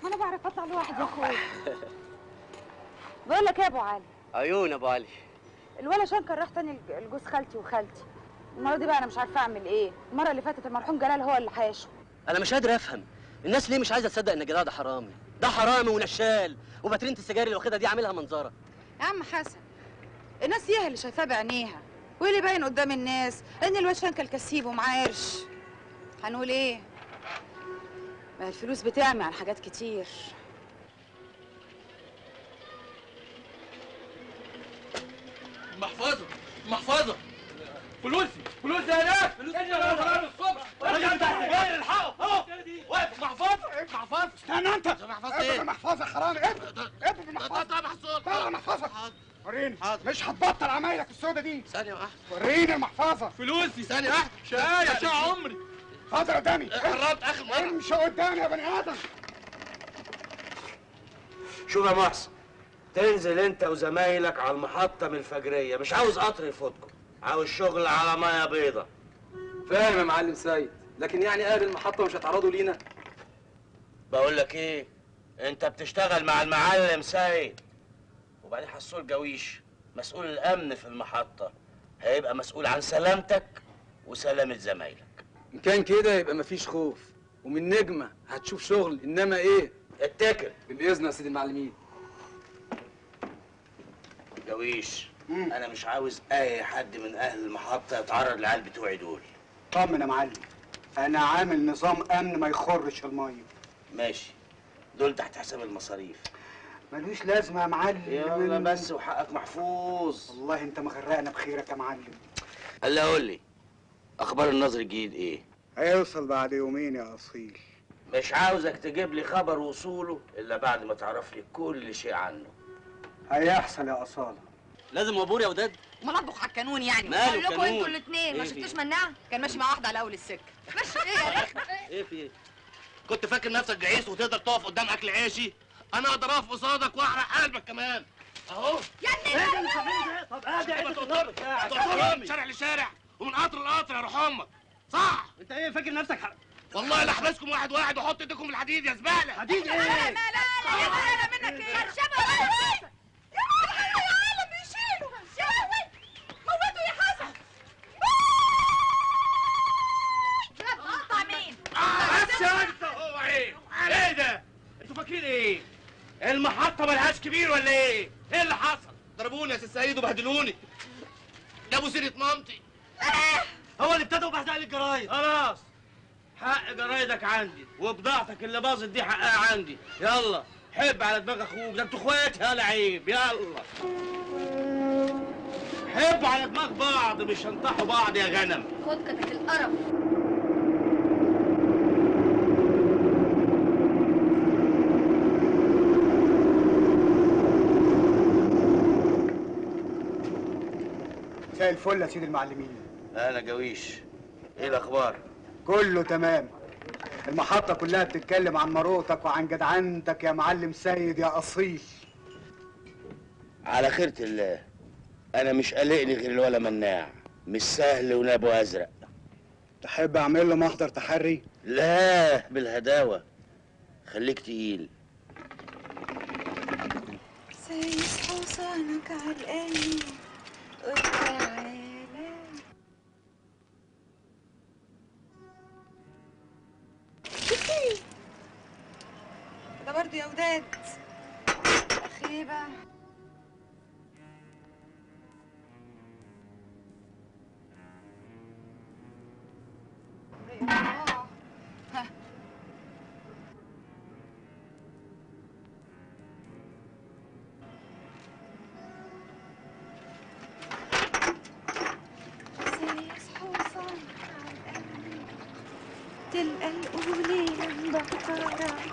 انا بعرف اطلع لوحدي يا اخويا. بقول لك ايه يا ابو علي؟ عيون يا ابو علي. الولا شنكر راح تاني لجوز خالتي وخالتي. المرة دي بقى انا مش عارفه اعمل ايه. المرة اللي فاتت المرحوم جلال هو اللي حاشه. انا مش قادر افهم الناس ليه مش عايزه تصدق ان جلال ده حرامي، ده حرامي ونشال، وباترينة السجاير اللي واخدها دي عاملها منظره. يا عم حسن، الناس هي اللي شايفاه بعينيها، واللي باين قدام الناس ان الواد شنكل كسيب ومعاه قرش. هنقول ايه؟ ما الفلوس بتعمي عن حاجات كتير. محفظة، محفظة، فلوسي، فلوسي هناك، فلوسي يا الصبح، الراجل بتاع السجاير الحقه، اهو واقف. محفظة، محفظة، استنى انت، محفظة ايه؟ اقبل المحفظة يا حرامي، اقبل، اقبل المحفظة. طب حصل، طلع المحفظة. وريني، مش هتبطل عمايلك السودة دي. ثانية واحدة، وريني المحفظة. فلوسي، ثانية واحدة، شقاية شقة عمري. حاضر قدامي، قربت آخر مرة. امشي قدامي يا بني آدم. شوف يا محسن، تنزل انت وزمايلك على المحطة من الفجرية، مش عاوز قطر يفوتكم، عاوز شغل على مية بيضة. فاهم يا معلم سيد، لكن يعني اهل المحطة مش هيتعرضوا لينا؟ بقول لك ايه، انت بتشتغل مع المعلم سيد، وبعدين حصول جويش مسؤول الامن في المحطة، هيبقى مسؤول عن سلامتك وسلامة زمايلك. ان كان كده يبقى مفيش خوف، ومن نجمة هتشوف شغل، انما ايه؟ اتكل. بالاذن يا سيدي المعلمين. جويش، انا مش عاوز اي حد من اهل المحطة يتعرض للعيال بتوعي دول. طمن يا معلم، انا عامل نظام امن ما يخرش المية. ماشي، دول تحت حساب المصاريف. ملوش لازمه يا معلم. يلا بس وحقك محفوظ. والله انت مغرقنا بخيرك يا معلم. هلا قول لي، اخبار النظر الجديد ايه؟ هيوصل بعد يومين يا اصيل. مش عاوزك تجيب لي خبر وصوله الا بعد ما تعرف لي كل شيء عنه. هيحصل يا اصاله. لازم وابور يا وداد. امال اطبخ على الكانون يعني؟ ماله بقول لكم الكانون؟ انتوا الاثنين ما إيه شفتوش في؟ مناع؟ كان ماشي مع واحدة على اول السكة. ماشي ايه يا رخم؟ ايه في ايه؟ كنت فاكر نفسك جعيس وتقدر تقف قدام اكل عيشي؟ انا اقدر اقف قصادك واحرق قلبك كمان. اهو يا ابني. طب ادي عدة النار بتاعك. من شارع لشارع ومن قطر لقطر يا روح امك، صح؟ انت ايه فاكر نفسك والله لا احبسكم واحد واحد واحط ايديكم الحديد يا زبالة. حديد ايه؟ لا لا لا، منك ايه؟ خرشبه يا عالم بيشيلوا. يا لهوي، موتوا يا حسن. قطع مين؟ بس يا انت هو ايه؟ ايه ده؟ انتوا فاكرين ايه؟ المحطة ملهاش كبير ولا ايه؟ ايه اللي حصل؟ ضربوني يا سي سيد وبهدلوني. جابوا سيرة مامتي. هو اللي ابتدى وبهدل الجرايد. خلاص، حق جرايدك عندي وبضاعتك اللي باظت دي حقها عندي. يلا حب على دماغ اخوك، ده انتوا اخوات يا لعيب. يلا حبوا على دماغ بعض، مش هنطحوا بعض يا غنم. خد كتك القرف. مساء الفل يا سيد المعلمين. اهلا جويش، ايه الاخبار؟ كله تمام. المحطة كلها بتتكلم عن مروتك وعن جدعنتك يا معلم سيد يا أصيل. على خيرة الله، أنا مش قلقني غير الولا مناع، مش سهل ونابه أزرق. تحب أعمل له محضر تحري؟ لا بالهداوة، خليك تقيل. سايس حصانك على القلب وتعالى. ده برضه يا وداد خيبة. ها. سايس حصانك على القلب تلقى القولية مدكرة.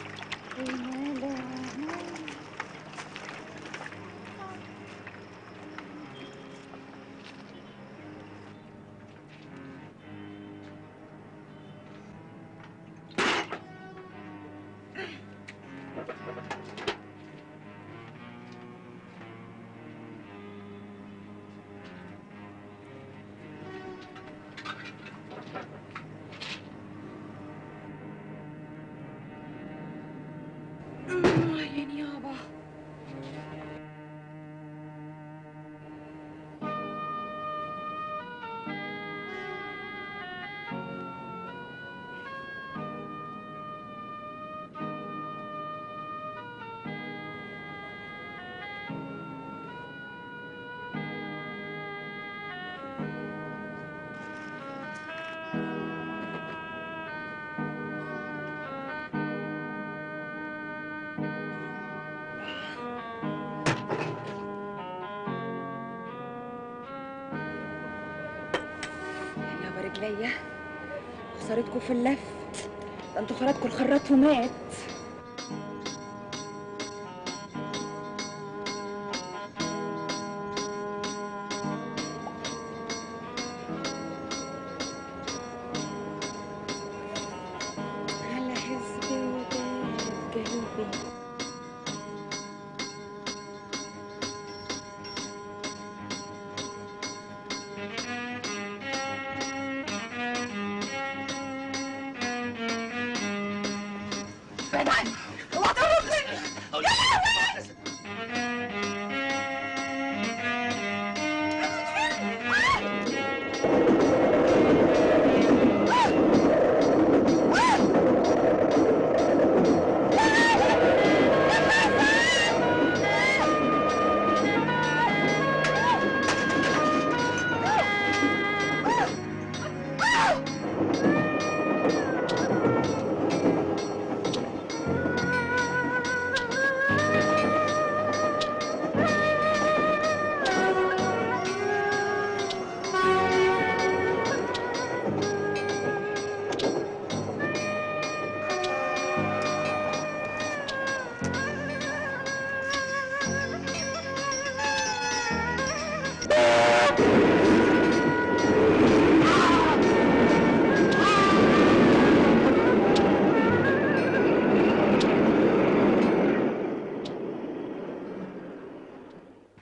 يا يابا. رجليا، خسارتكم في اللف، ده انتوا خرطكم الخراط ومات. على حزبي وداد قلبي. بعد عني، اوعى تقرب مني. يا لهوي!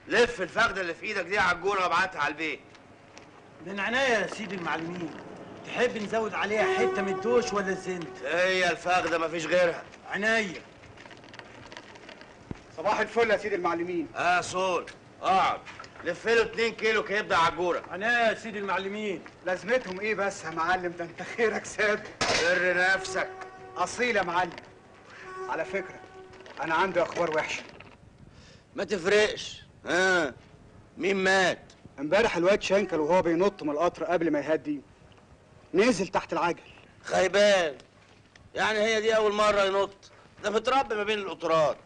لف الفخده اللي في ايدك دي على الجونه وابعتها على البيت. من عناية يا سيدي المعلمين. تحب نزود عليها حتة من الدوش ولا الزنت؟ هي الفخده مفيش غيرها. عناية. صباح الفل يا سيدي المعلمين. صول اقعد. لف له 2 كيلو كبده على الجوره. عناية يا سيدي المعلمين. لازمتهم ايه بس يا معلم؟ ده انت خيرك ساب. بر نفسك. اصيل يا معلم. على فكرة انا عندي اخبار وحشة. ما تفرقش. ها مين مات؟ امبارح الواد شنكل وهو بينط من القطر قبل ما يهدي نزل تحت العجل. خيبان، يعني هي دي اول مرة ينط؟ ده متربي ما بين القطرات.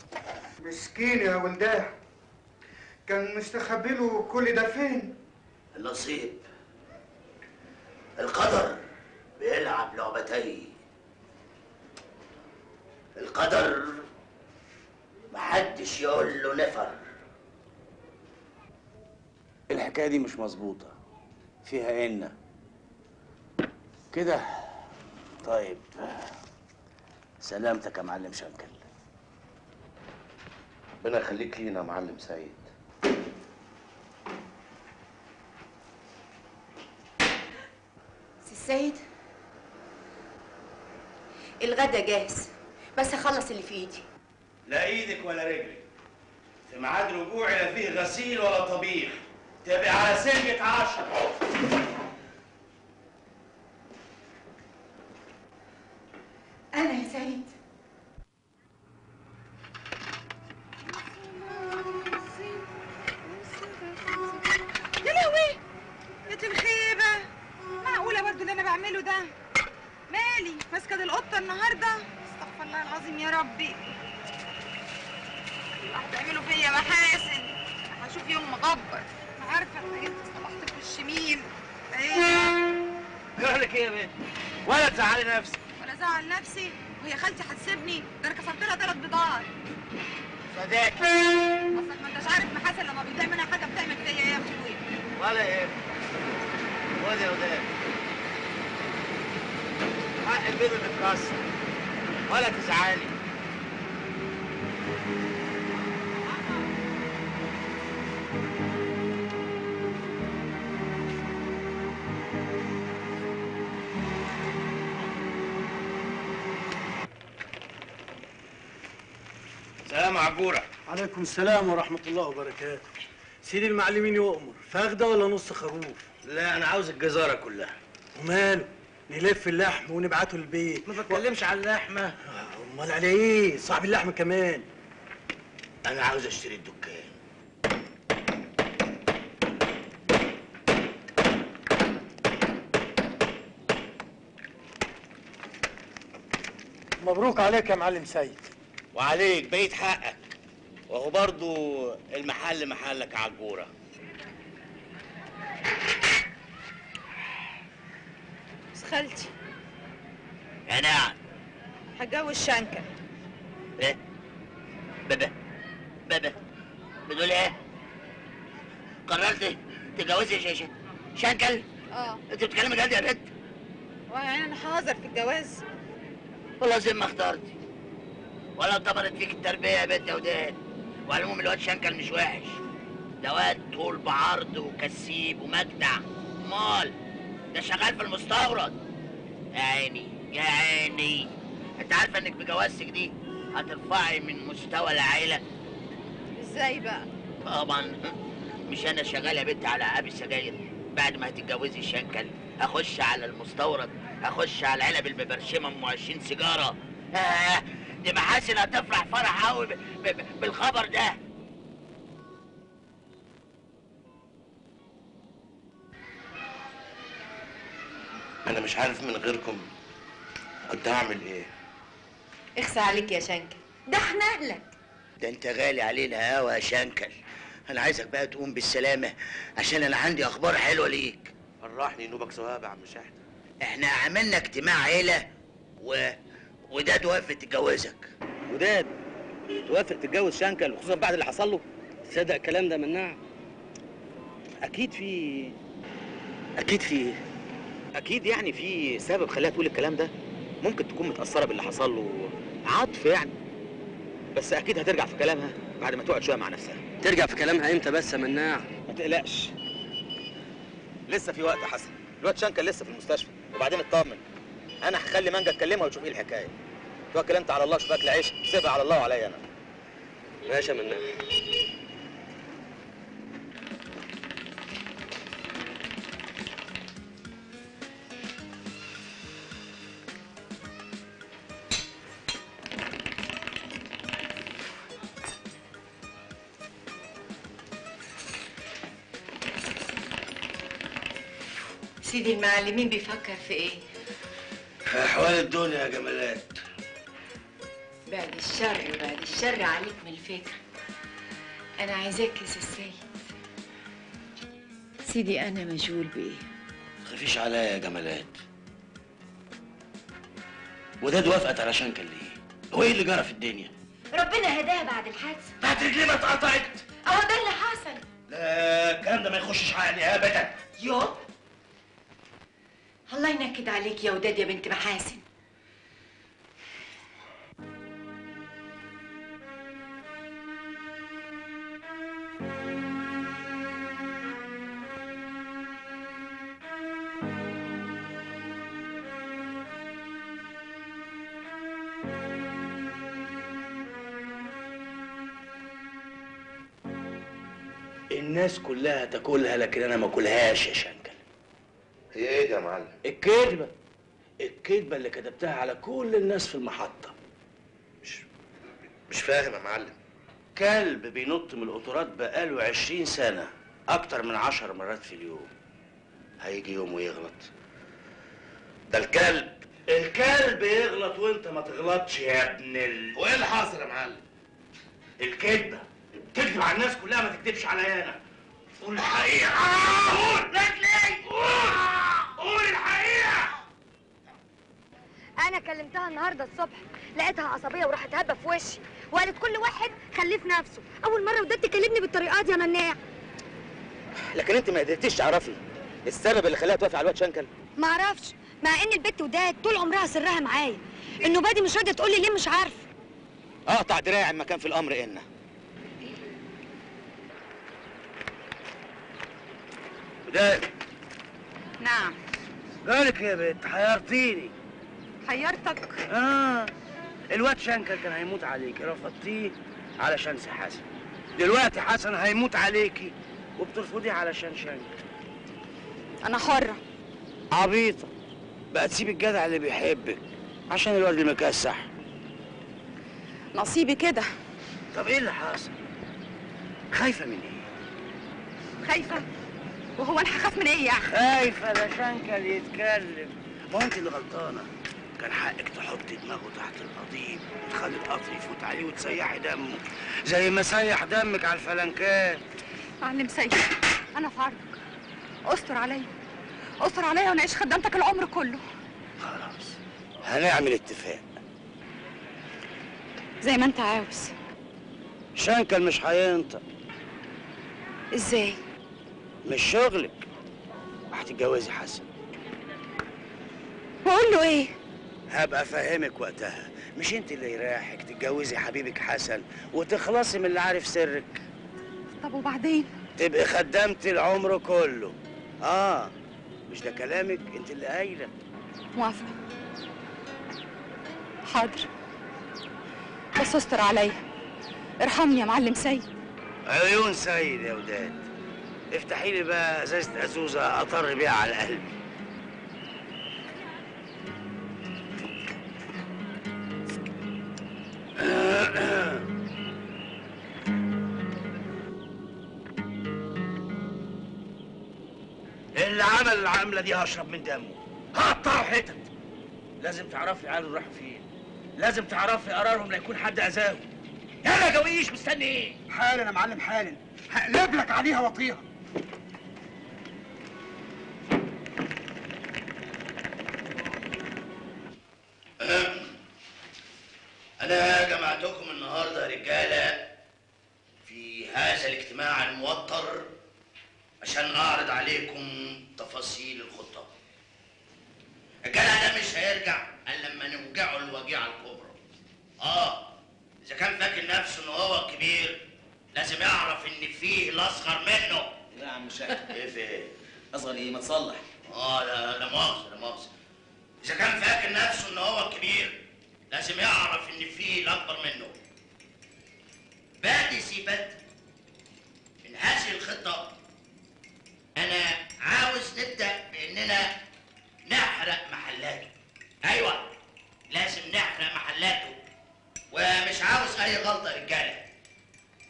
مسكين يا ولداه، كان مستخبي له كل ده فين؟ النصيب، القدر بيلعب لعبتين. القدر محدش يقول له نفر. الحكاية دي مش مظبوطة، فيها إن كده. طيب سلامتك يا معلم شنكل. ربنا يخليك لينا يا معلم سيد. سي السيد، الغدا جاهز، بس اخلص اللي في ايدي. لا ايدك ولا رجلك. في ميعاد رجوعي لا فيه غسيل ولا طبيخ. تبقي على سلكة 10. أنا يا سيد. يا لهوي يا الخيبة، معقولة برضه اللي أنا بعمله ده؟ مالي ماسكة القطة النهاردة؟ استغفر الله العظيم يا ربي. هتعملوا فيا محاسن، هشوف يوم مغبر. عارفه انا جيت اصطبحت في وش مين؟ ايه؟ جرالك ايه يا بنت؟ ولا تزعلي نفسك. ولا ازعل نفسي؟ وهي خالتي هتسيبني؟ ده انا كسرت لها 3 بضاعات. صدقك. اصلك ما انتش عارف محاسن لما بيضيع منها حاجة بتعمل فيا ايه يا اخويا. ولا ايه؟ خد يا وداد. حق البيض اللي اتكسر. ولا تزعلي. سلام عجورة. عليكم السلام ورحمة الله وبركاته. سيدي المعلمين يؤمر، فخدة ولا نص خروف؟ لا أنا عاوز الجزارة كلها. وماله؟ نلف اللحم ونبعته البيت. ما بتكلمش على اللحمة. أمال على إيه؟ صاحب اللحم كمان. أنا عاوز أشتري الدكان. مبروك عليك يا معلم سيد. وعليك بقيت حقك، وهو برضو المحل محلك عجورة. خالتي. يا نعم. هتجوز شنكل. ايه؟ بابا بابا بتقول ايه؟ قررت تتجوزي شنكل؟ اه. انت بتتكلمي جد يا بنت؟ وانا انا حاضر في الجواز. والله زي ما اخترتي، ولا اتطبرت فيك التربية يا بنت يا وداد. وعلى العموم الواد شنكل مش وحش، ده واد طول بعرض وكسيب ومجدع، مال ده شغال في المستورد. يا عيني يا عيني، انت عارفه انك بجوازتك دي هترفعي من مستوى العيلة؟ ازاي بقى؟ طبعا مش انا شغال يا بنت على عقاب السجاير. بعد ما هتتجوزي شنكل هخش على المستورد، هخش على العلب المبرشمه ام 20 سيجارة. دي محاسن هتفرح فرح قوي بالخبر ده. انا مش عارف من غيركم كنت هعمل ايه. اخسى عليك يا شنكل، ده احنا اهلك. ده انت غالي علينا قوي يا شنكل. انا عايزك بقى تقوم بالسلامة عشان انا عندي اخبار حلوة ليك. فرحني نوبك ثواب يا عم شحته. احنا عملنا اجتماع عيله وداد وافقت تتجوزك. وداد توافق تتجوز شنكل، وخصوصا بعد اللي حصل له؟ تصدق الكلام ده مناع؟ اكيد في، اكيد في، اكيد يعني في سبب خلاها تقول الكلام ده. ممكن تكون متاثرة باللي حصل له، عاطفة يعني. بس اكيد هترجع في كلامها بعد ما تقعد شوية مع نفسها. ترجع في كلامها امتى بس يا مناع؟ ما تقلقش، لسه في وقت يا حسن. الواد شنكل لسه في المستشفى، وبعدين اطمن، انا هخلي مانجا تكلمها وتشوف ايه الحكاية. توكل انت على الله، شوف اكل عيش، سيبها على الله وعليا انا. ماشي يا مناع. سيدي المعلمين بيفكر في ايه؟ في احوال الدنيا يا جمالات. بعد الشر بعد الشر عليك من الفكرة. انا عايزاك يا سي السيد. سيدي انا مشغول بايه؟ تخافيش عليا يا جمالات. وداد وافقت على شنكل ليه؟ هو ايه اللي جرى في الدنيا؟ ربنا هداها بعد الحادثة. بعد رجليه ما اتقطعت. اهو ده اللي حصل. لا الكلام ده ما يخشش عقلي ابدا. يوه الله ينكد عليك يا وداد يا بنت محاسن. الناس كلها تاكلها لكن انا ما اكلهاش يا شنكل. هي ايه دي يا معلم؟ الكذبة، الكذبة اللي كتبتها على كل الناس في المحطة. مش فاهم يا معلم. كلب بينط من القطارات بقاله 20 سنة، أكتر من 10 مرات في اليوم. هيجي يوم ويغلط. ده الكلب. الكلب يغلط وأنت ما تغلطش يا ابن ال. وإيه اللي حصل يا معلم؟ الكذبة، بتكذب على الناس كلها، ما تكذبش عليا أنا. قول الحقيقة. قول رجلي، قول قول الحقيقة. أنا كلمتها النهارده الصبح، لقيتها عصبية وراحت هبة في وشي، وقالت كل واحد خليه في نفسه. أول مرة وداد تكلمني بالطريقة دي يا مناع. لكن أنت ما قدرتيش تعرفي السبب اللي خلاها توافق على الواد شنكل؟ ما أعرفش، مع إن البت وداد طول عمرها سرها معايا. النوبة دي مش راضية تقول لي ليه، مش عارفة. أقطع دراعي ما كان في الأمر إن. وداد. نعم. جالك يا بنت، حيرتيني. حيرتك؟ الواد شنكل كان هيموت عليكي، رفضتيه علشان سي حسن. دلوقتي حسن هيموت عليكي وبترفضيه علشان شنكل. أنا حرة. عبيطة بقى تسيب الجدع اللي بيحبك عشان الواد اللي مكسح. نصيبي كده. طب ايه اللي حصل؟ خايفة من ايه؟ خايفة؟ وهو انا هخاف من ايه يعني؟ خايفة ده شنكل يتكلم. ما هو انت اللي غلطانة. كان حقك تحطي دماغه تحت القضيب وتخلي القطر يفوت عليه وتسيحي دمه زي ما سيح دمك على الفلنكات. معلم سيد، انا في عرضك، استر عليا، استر عليا وانا اعيش خدامتك العمر كله. هنعمل اتفاق. زي ما انت عاوز. شنكل مش هينطق. ازاي؟ مش شغلك. هتتجوزي حسن. واقول له ايه؟ هبقى افهمك وقتها. مش انت اللي يريحك تتجوزي حبيبك حسن وتخلصي من اللي عارف سرك؟ طب وبعدين؟ تبقي خدمتي العمر كله. مش ده كلامك انت اللي قايله. موافقة. حاضر، بس استر عليا، ارحمني يا معلم سيد. عيون سيد يا وداد. افتحي لي بقى ازازة ازوزه اطر بيها على قلبي. اللي عمل العملة دي هشرب من دمه، هقطعه حتت. لازم تعرفي عياله راحوا فين، لازم تعرفي قرارهم لا يكون حد اذاهم. يلا يا جويش، مستني ايه؟ حالا يا معلم حالا، هقلب لك عليها واطيها. أنا جمعتكم النهارده يا رجالة في هذا الاجتماع الموتر عشان أعرض عليكم تفاصيل الخطة. الجدع ده مش هيرجع إلا لما نوجعه الوجيعة الكبرى. إذا كان فاكر نفسه إن هو الكبير لازم يعرف إن فيه الأصغر منه. لا يا عم شحتة. إيه في إيه؟ أصغر إيه؟ ما تصلح. لا مؤاخذة لا مؤاخذة. إذا كان فاكر نفسه إن هو الكبير لازم يعرف إن فيه الأكبر منه. بادئ سيبت من هذه الخطة أنا عاوز نبدأ بإننا نحرق محلاته. أيوه، لازم نحرق محلاته، ومش عاوز أي غلطة يا رجالة.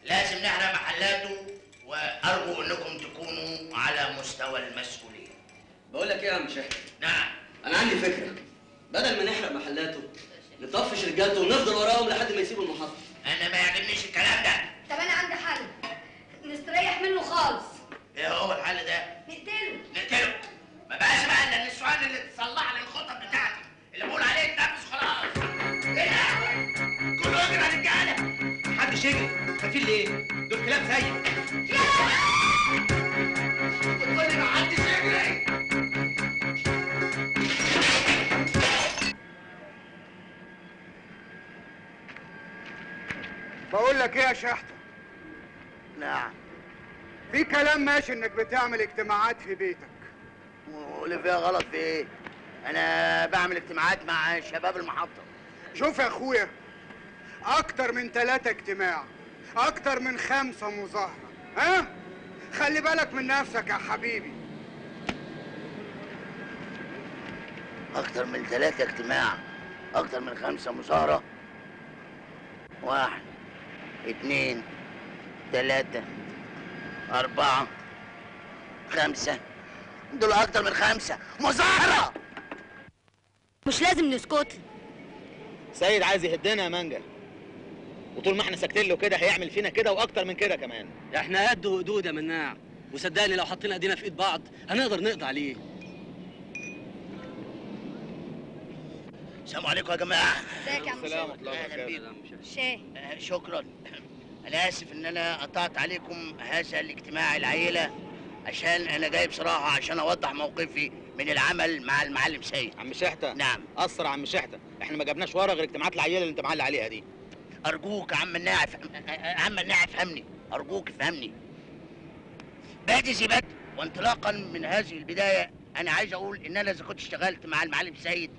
لازم نحرق محلاته، وأرجو إنكم تكونوا على مستوى المسؤولية. بقول لك إيه يا عم شحتة؟ نعم. أنا عندي فكرة، بدل ما نحرق محلاته نطفش رجالته ونفضل وراهم لحد ما يسيبوا المحطة. أنا ما يعجبنيش الكلام ده. طب أنا عندي حل نستريح منه خالص. إيه هو الحل ده؟ نقتله. نقتله؟ ما بقاش بقى إلا النسوان اللي تصلح لي الخطط بتاعتي اللي بقول عليه اتنفذ خلاص. إيه ده؟ كله يجري على الرجالة. محدش يجري، خايفين ليه؟ دول كلاب سيد. بتقول لي محدش يجري؟ بقول لك ايه يا شحتة؟ نعم. في كلام ماشي انك بتعمل اجتماعات في بيتك. واللي فيها غلط في ايه؟ انا بعمل اجتماعات مع شباب المحطة. شوف يا اخويا، اكتر من 3 اجتماع، اكتر من 5 مظاهرة، ها؟ خلي بالك من نفسك يا حبيبي. اكتر من 3 اجتماع، اكتر من 5 مظاهرة. 1 2 3 4 5، دول أكتر من 5 مظاهرة. مش لازم نسكت. سيد عايز يهدنا يا مانجا، وطول ما احنا ساكتين له كده هيعمل فينا كده وأكتر من كده كمان. احنا قد وقدود يا مناع، وصدقني لو حطينا ايدينا في ايد بعض هنقدر نقضي عليه. السلام عليكم يا جماعة. ازيك يا عم السلام. أهلا بيكم. شاي. شكرا. أنا آسف إن أنا قطعت عليكم هذا الاجتماع العيلة، عشان أنا جاي بصراحة عشان أوضح موقفي من العمل مع المعلم سيد. عم شحتة. نعم. قصر عم شحتة، إحنا ما جبناش ورا غير اجتماعات العيلة اللي أنت معلق عليها دي. أرجوك يا عم الناعي، عم الناعي افهمني، أرجوك افهمني. بادئ ذي بدء، وانطلاقا من هذه البداية أنا عايز أقول إن أنا إذا كنت اشتغلت مع المعلم سيد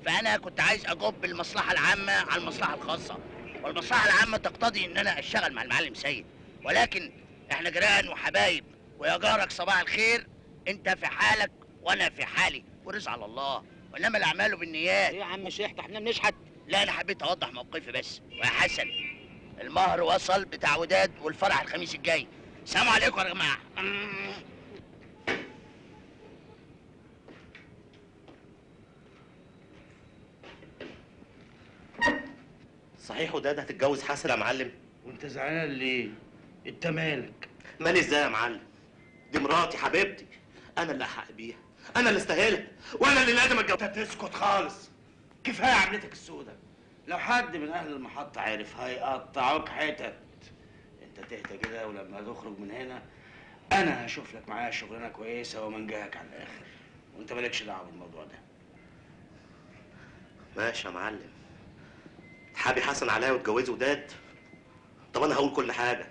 فأنا كنت عايز أجب المصلحة العامة على المصلحة الخاصة، والمصلحة العامة تقتضي إن أنا أشتغل مع المعلم سيد، ولكن إحنا جيران وحبايب، ويا جارك صباح الخير، أنت في حالك وأنا في حالي، ورزق على الله، وإنما الأعمال بالنيات. إيه يا عم شحتة، إحنا بنشحت؟ لا أنا حبيت أوضح موقفي بس. ويا حسن، المهر وصل بتاع وداد والفرح الخميس الجاي. السلام عليكم يا جماعة. صحيح وداد هتتجوز حسن يا معلم؟ وانت زعلان ليه؟ انت مالك؟ مالي ازاي يا معلم؟ دي مراتي حبيبتي، انا اللي احق بيها، انا اللي استاهلها، وانا اللي لازم اتجوزها. انت تسكت خالص. كفاية عملتك السودة. لو حد من اهل المحطة عرف هيقطعوك حتت. انت تهدى كده، ولما تخرج من هنا انا هشوف لك معايا شغلانة كويسة ومنجهك على الاخر، وانت مالكش دعوه بالموضوع ده. ماشي يا معلم. تحابي حسن عليا وتجوزه وداد؟ طب انا هقول كل حاجة،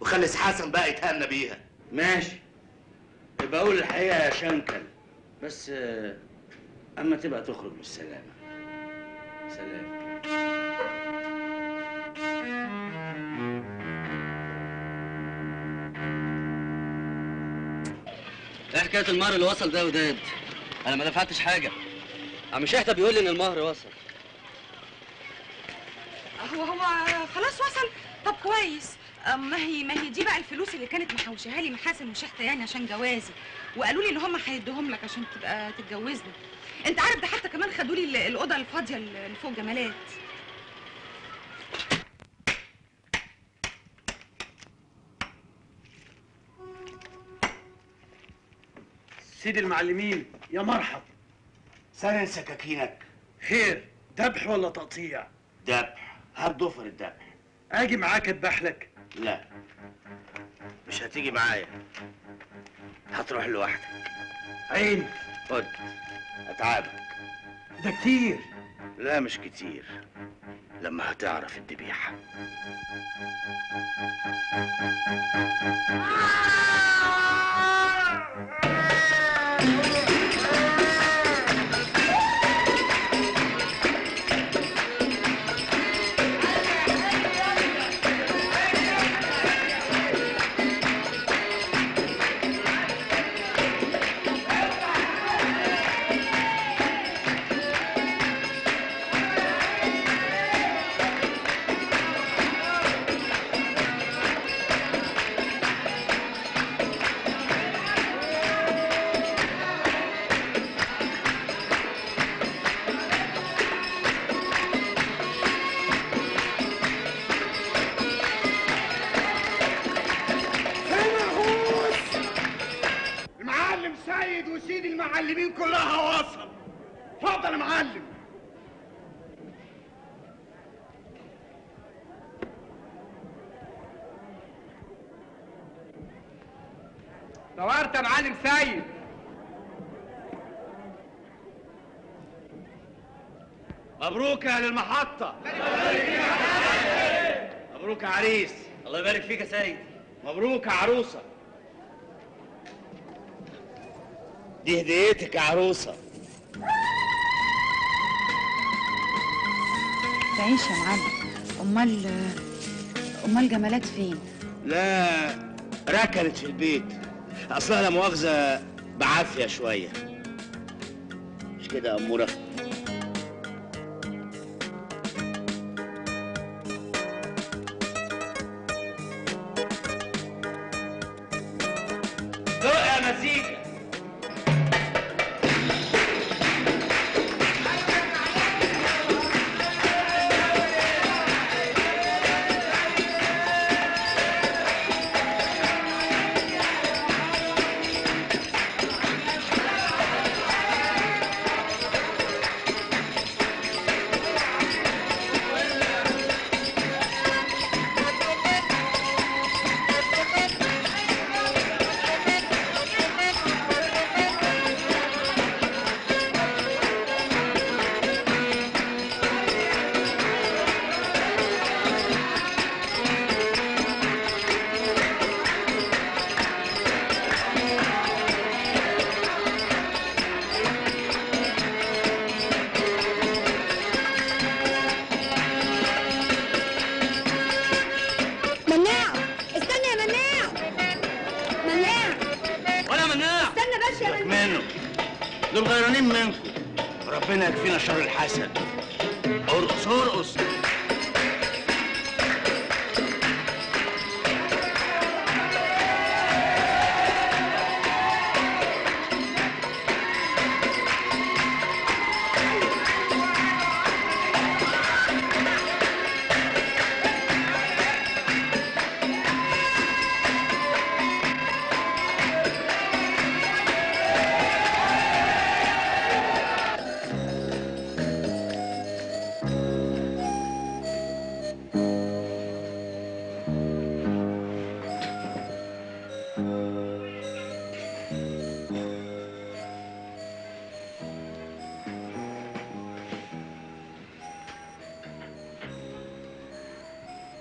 وخلي حسن بقى يتهنى بيها. ماشي، يبقى اقول الحقيقة يا شنكل، بس اما تبقى تخرج بالسلامة. سلام. ايه حكاية المهر اللي وصل ده يا وداد؟ انا ما دفعتش حاجة. عم شحته بيقول لي ان المهر وصل. هو خلاص وصل؟ طب كويس. ما هي دي بقى الفلوس اللي كانت محوشاها لي محاسن وشحته يعني عشان جوازي، وقالوا لي ان هم هيدوهم لك عشان تبقى تتجوزني. انت عارف ده حتى كمان خدوا لي الاوضة الفاضيه اللي فوق جمالات. سيدي المعلمين يا مرحب. سنن سكاكينك. خير، ذبح ولا تقطيع؟ ذبح. هات ضفر الذبح. اجي معاك اذبح لك؟ لا، مش هتيجي معايا، هتروح لوحدك. عيني. خد اتعابك. ده كتير. لا مش كتير، لما هتعرف الذبيحة. المعلمين كلها وصل. اتفضل يا معلم. دورت يا معلم سيد. مبروك يا اهل المحطة. مبروك يا عريس. الله يبارك فيك يا سيد. مبروك يا عروسة. دي هديتك يا عروسة. تعيش يا معلم. امال جمالات فين؟ لا، ركنت في البيت، اصلها لا مؤاخذة بعافية شوية. مش كده يا أمورة؟ دق يا مزيكا. دول غيرانين منكم، ربنا يكفينا شر الحسد. ارقص ارقص.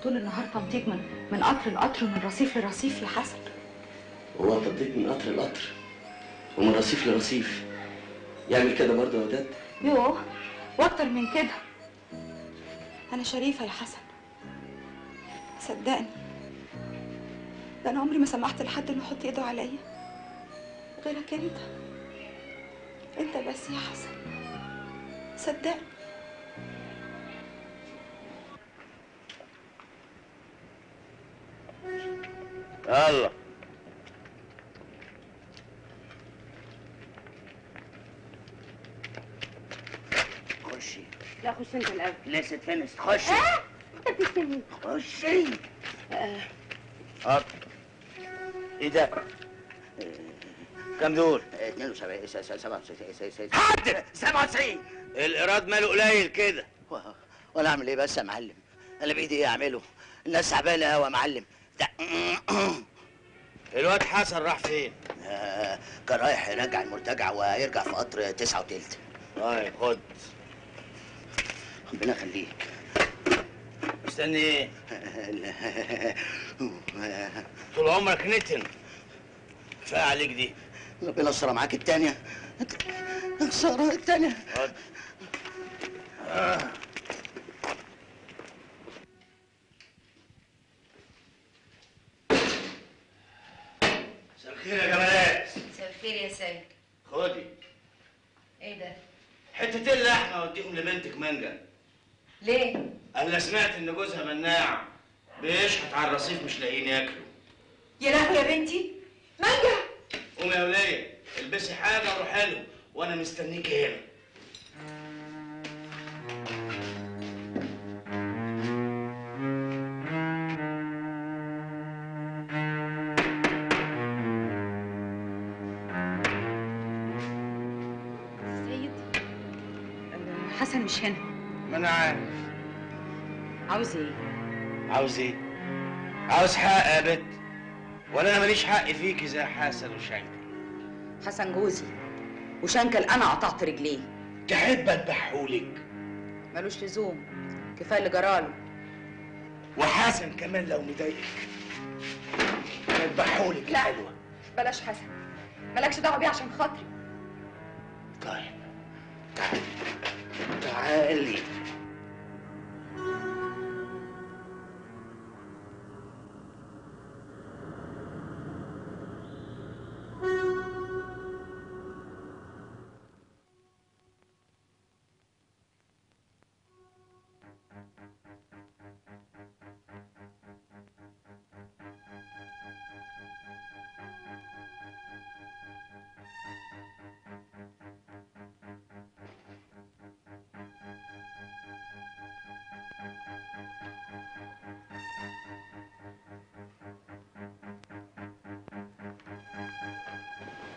طول النهار تنطيط من قطر لقطر ومن رصيف لرصيف يا حسن. هو تنطيط من قطر لقطر ومن رصيف لرصيف يعمل كده برضه يا وداد؟ يوه واكتر من كده. انا شريفه يا حسن، صدقني، ده انا عمري ما سمحت لحد انه يحط ايده عليا غيرك انت. انت بس يا حسن، صدقني. يلا خشي. لا خش انت الاول. لسه فينست. خشي. انت بتستني؟ خشي. ايه ده؟ كام دول؟ 72 97 حد 97. الايراد ماله قليل كده؟ وانا اعمل ايه بس يا معلم؟ انا بايدي ايه اعمله؟ الناس تعبانة قوي يا معلم. الواد حسن راح فين؟ كان رايح يرجع المرتجع ويرجع في قطر 9:20. طيب خد. ربنا يخليك. مستني ايه؟ طول عمرك نتن. كفاية عليك دي. ربنا يستر معاك التانية. خسارة التانية. خد. مساء الخير يا جمالات. مساء الخير يا سيد. خدي. ايه ده؟ حتتين لحمه اوديهم لبنتك مانجا. ليه؟ انا سمعت ان جوزها مناع بيشحت على الرصيف مش لاقيين ياكلوا. يا لهوي يا بنتي، مانجا. قومي يا وليه البسي حاجة وروحي له وانا مستنيكي هنا. سيد، حسن مش هنا. ما انا عارف. عاوز ايه؟ عاوز ايه؟ عاوز حق يا بت، ولا انا ماليش حق فيكي زي حسن وشنكل؟ حسن جوزي وشنكل انا قطعت رجليه. تحب اذبحهولك؟ ملوش لزوم، كفاية اللي جراله. وحسن كمان لو مضايقك اذبحهولك يا حلوة. بلاش حسن، مالكش دعوه بيه عشان خاطري. طيب تعالي تعالي.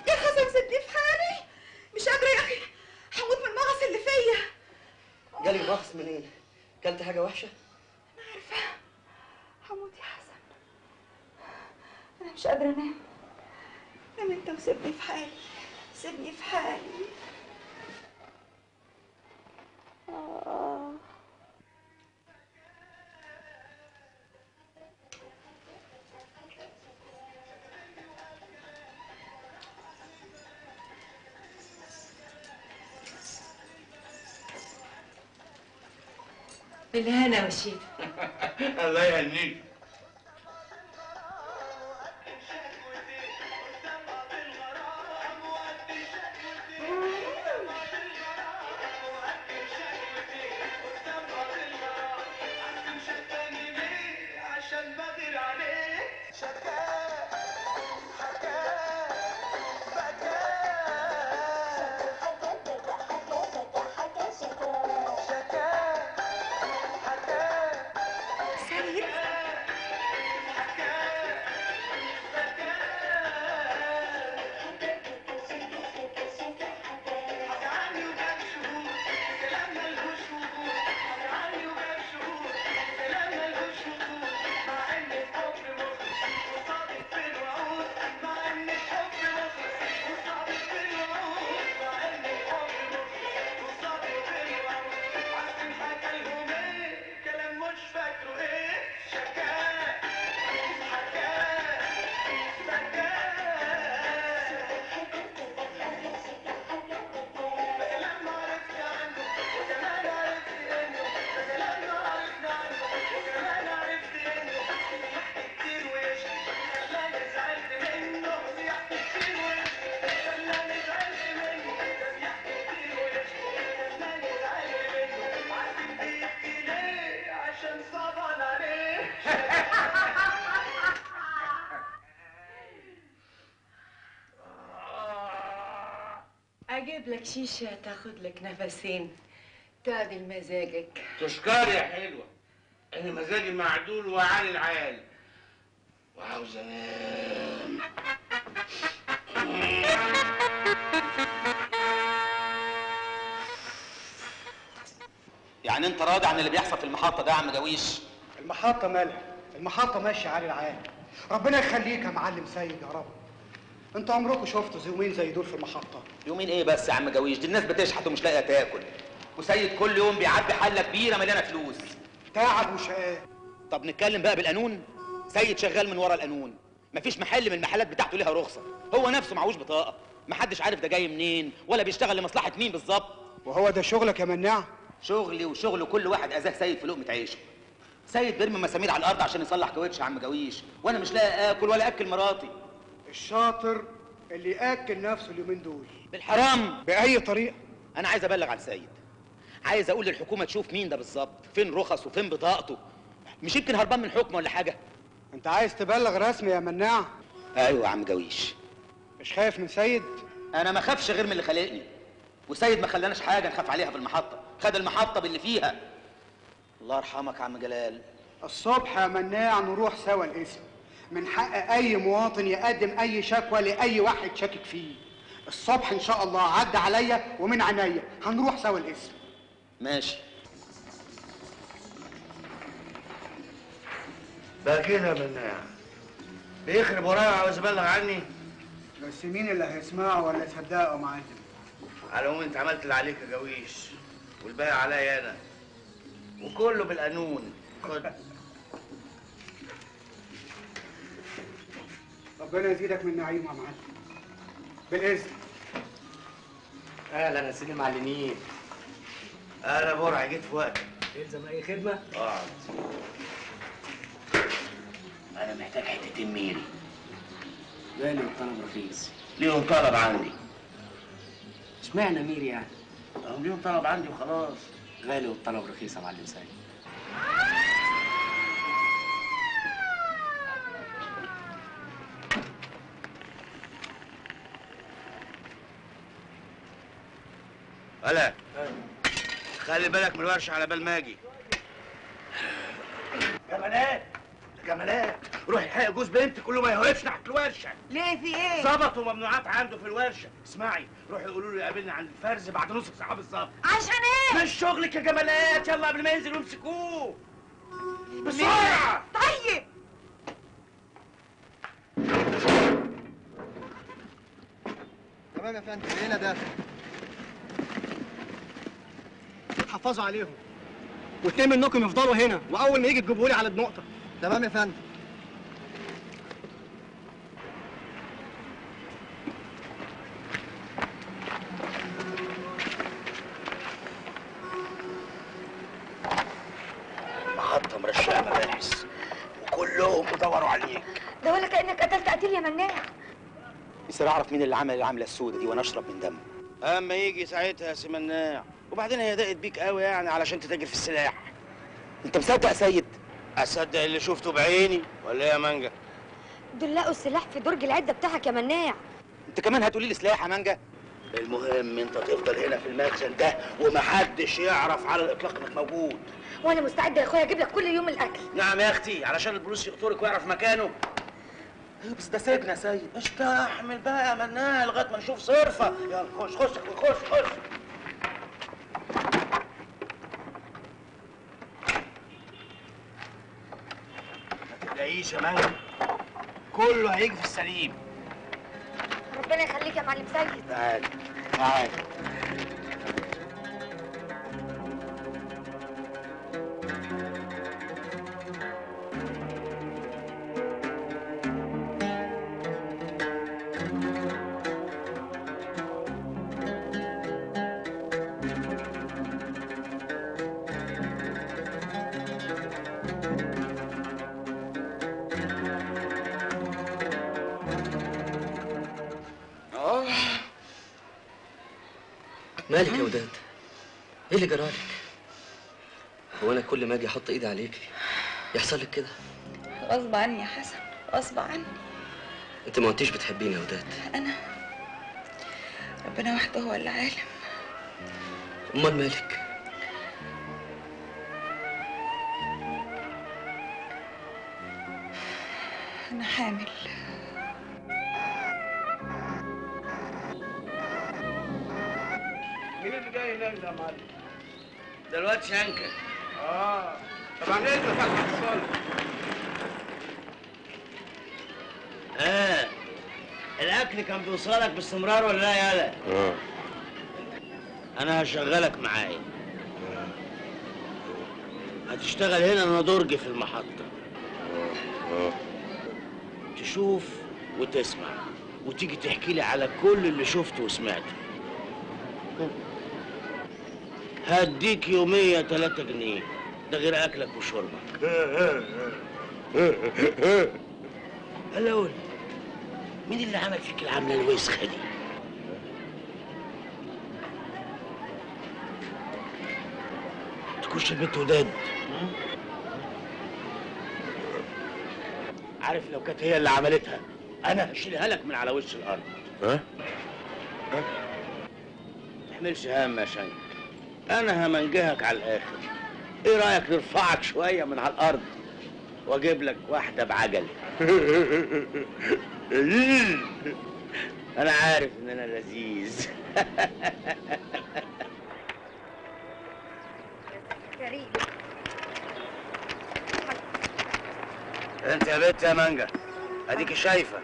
يا حسن سيبني في حالي، مش قادرة يا أخي، هموت من المغص اللي فيا. جالك مغص منين؟ كلت حاجة وحشة؟ أنا عارفة هموت يا حسن، أنا مش قادرة أنام. نام أنت وسيبني في حالي، سيبني في حالي. بالهنا والشفا. الله يهنيك. سيد، اجيب لك شيشة تاخد لك نفسين تعدل مزاجك. تشكر يا حلوة، انا مزاجي معدول وعالي العال وعاوز انام. يعني انت راضي عن اللي بيحصل في المحطة ده يا عم جويش؟ المحطة مالها؟ المحطة ماشية عالي العال. ربنا يخليك يا معلم سيد يا رب. انتوا عمركم شفتوا يومين زي دول في المحطة؟ يومين ايه بس يا عم جويش؟ دي الناس بتشحت ومش لاقيه تاكل، وسيد كل يوم بيعبي حله كبيرة مليانة فلوس. تعب وشقاء. طب نتكلم بقى بالقانون؟ سيد شغال من ورا القانون، مفيش محل من المحلات بتاعته ليها رخصه، هو نفسه معهوش بطاقة، محدش عارف ده جاي منين ولا بيشتغل لمصلحة مين بالظبط. وهو ده شغلك يا مناع؟ شغلي وشغل كل واحد اذاه سيد في لقمة عيشه. سيد بيرمي مسامير على الارض عشان يصلح كاوتش يا عم جويش، وانا مش لاقي اكل ولا اكل مراتي. الشاطر اللي ياكل نفسه اليومين دول بالحرام باي طريقه. انا عايز ابلغ عن سيد، عايز اقول للحكومة تشوف مين ده بالظبط، فين رخص وفين بطاقته، مش يمكن هربان من حكمه ولا حاجة. انت عايز تبلغ رسمي يا مناع؟ ايوه يا عم جويش. مش خايف من سيد؟ انا ما خافش غير من اللي خلقني، وسيد ما خلاناش حاجة نخاف عليها في المحطة، خد المحطة باللي فيها. الله يرحمك يا عم جلال. الصبح يا مناع نروح سوا القسم. من حق اي مواطن يقدم اي شكوى لاي واحد شاكك فيه. الصبح ان شاء الله عدى عليا ومن عينيا هنروح سوا القسم. ماشي. بقى كده يا مناع بيخرب ورايا وعاوز يبلغ عني؟ بس مين اللي هيسمعه ولا يصدقه يا معلم؟ على العموم انت عملت اللي عليك يا جويش، والباقي عليا انا، وكله بالقانون. خد. ربنا يزيدك من نعيمه يا معلم. بالاذن. اهلا يا سيدي المعلمين. اهلا برع، جيت في وقتك. يلزم اي خدمة؟ اقعد. انا محتاج حتتين ميري. غالي والطلب رخيص. ليهم طلب عندي. اشمعنى ميري يعني؟ هم ليهم طلب عندي وخلاص. غالي والطلب رخيص يا معلم سيد. هلا خلي بالك من الورشة على بال ما اجي. جمالات جمالات، روح الحقي جوز بنتك كله ما يهربش ناحية الورشة. ليه في ايه؟ ظبطوا ممنوعات عنده في الورشة. اسمعي، روحي قولوا له يقابلنا عند الفرز بعد نص ساعة بالظبط. عشان ايه؟ مش شغلك يا جمالات، يلا قبل ما ينزل وامسكوه بسرعة. طيب. تمام يا فندم، هنا ده حافظوا عليهم، واتنين منكم يفضلوا هنا، واول ما يجي تجيبوا لي على النقطة. تمام يا فندم. المحطة مرشقه مباحث وكلهم بدوروا عليك. ده ولا كانك قتلت قتيل يا مناع. يصير اعرف مين اللي عمل العملة السوداء دي وانا اشرب من دمه. اما يجي ساعتها يا سي مناع، وبعدين هي ضاقت بيك قوي يعني علشان تتاجر في السلاح. انت مصدق يا سيد؟ اصدق اللي شفته بعيني ولا ايه يا مانجا؟ دول لقوا السلاح في درج العدة بتاعك يا مناع. انت كمان هتقولي لي سلاح يا مانجا؟ المهم انت تفضل هنا في المخزن ده ومحدش يعرف على الاطلاق انك موجود. وانا مستعدة يا اخويا اجيب لك كل يوم الاكل. نعم يا اختي، علشان البوليس يقطرك ويعرف مكانه. بس ده سجن يا سيد. استحمل بقى يا مناع لغاية ما نشوف صرفه. يلا خش خش خش خش. ما تقلقيش يا مانجا، كله هيجي في السليم. ربنا يخليك يا معلم سيد. تعال تعال. مالك يا وداد؟ ايه اللي جرالك؟ هو انا كل ما اجي احط ايدي عليكي يحصل لك كده؟ غصب عني يا حسن، غصب عني. انت ما كنتيش بتحبيني يا وداد. انا ربنا وحده هو اللي عالم. امال مالك؟ انا حامل. مين اللي جاي هناك ده يا معلم؟ ده الواد شنكل. اه طبعا ايه ده فتحي الصالح. الاكل كان بيوصلك باستمرار ولا لا يالا؟ انا هشغلك معايا. هتشتغل هنا انا درج في المحطة. تشوف وتسمع وتيجي تحكي لي على كل اللي شفته وسمعته. هديك يومية 3 جنيه، ده غير اكلك وشربك. هلا قول، مين اللي عمل فيك العملة الوسخة دي؟ تكونش البنت وداد؟ عارف لو كانت هي اللي عملتها أنا هشيلها لك من على وش الأرض. ها؟ ها؟ تحملش هم يا شنك، أنا همنجهك على الآخر. إيه رأيك نرفعك شوية من على الأرض وأجيب لك واحدة بعجل؟ أنا عارف إن أنا لذيذ. كريم أنت يا بنت يا مانجا، أديكي شايفة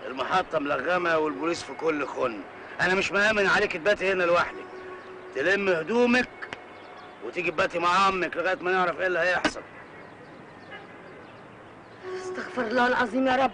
المحطة ملغمة والبوليس في كل خن. أنا مش مأمن عليك تباتي هنا لوحدك. تلم هدومك وتيجي تباتي مع عمك لغاية ما نعرف إيه اللي هيحصل. استغفر الله العظيم يا رب.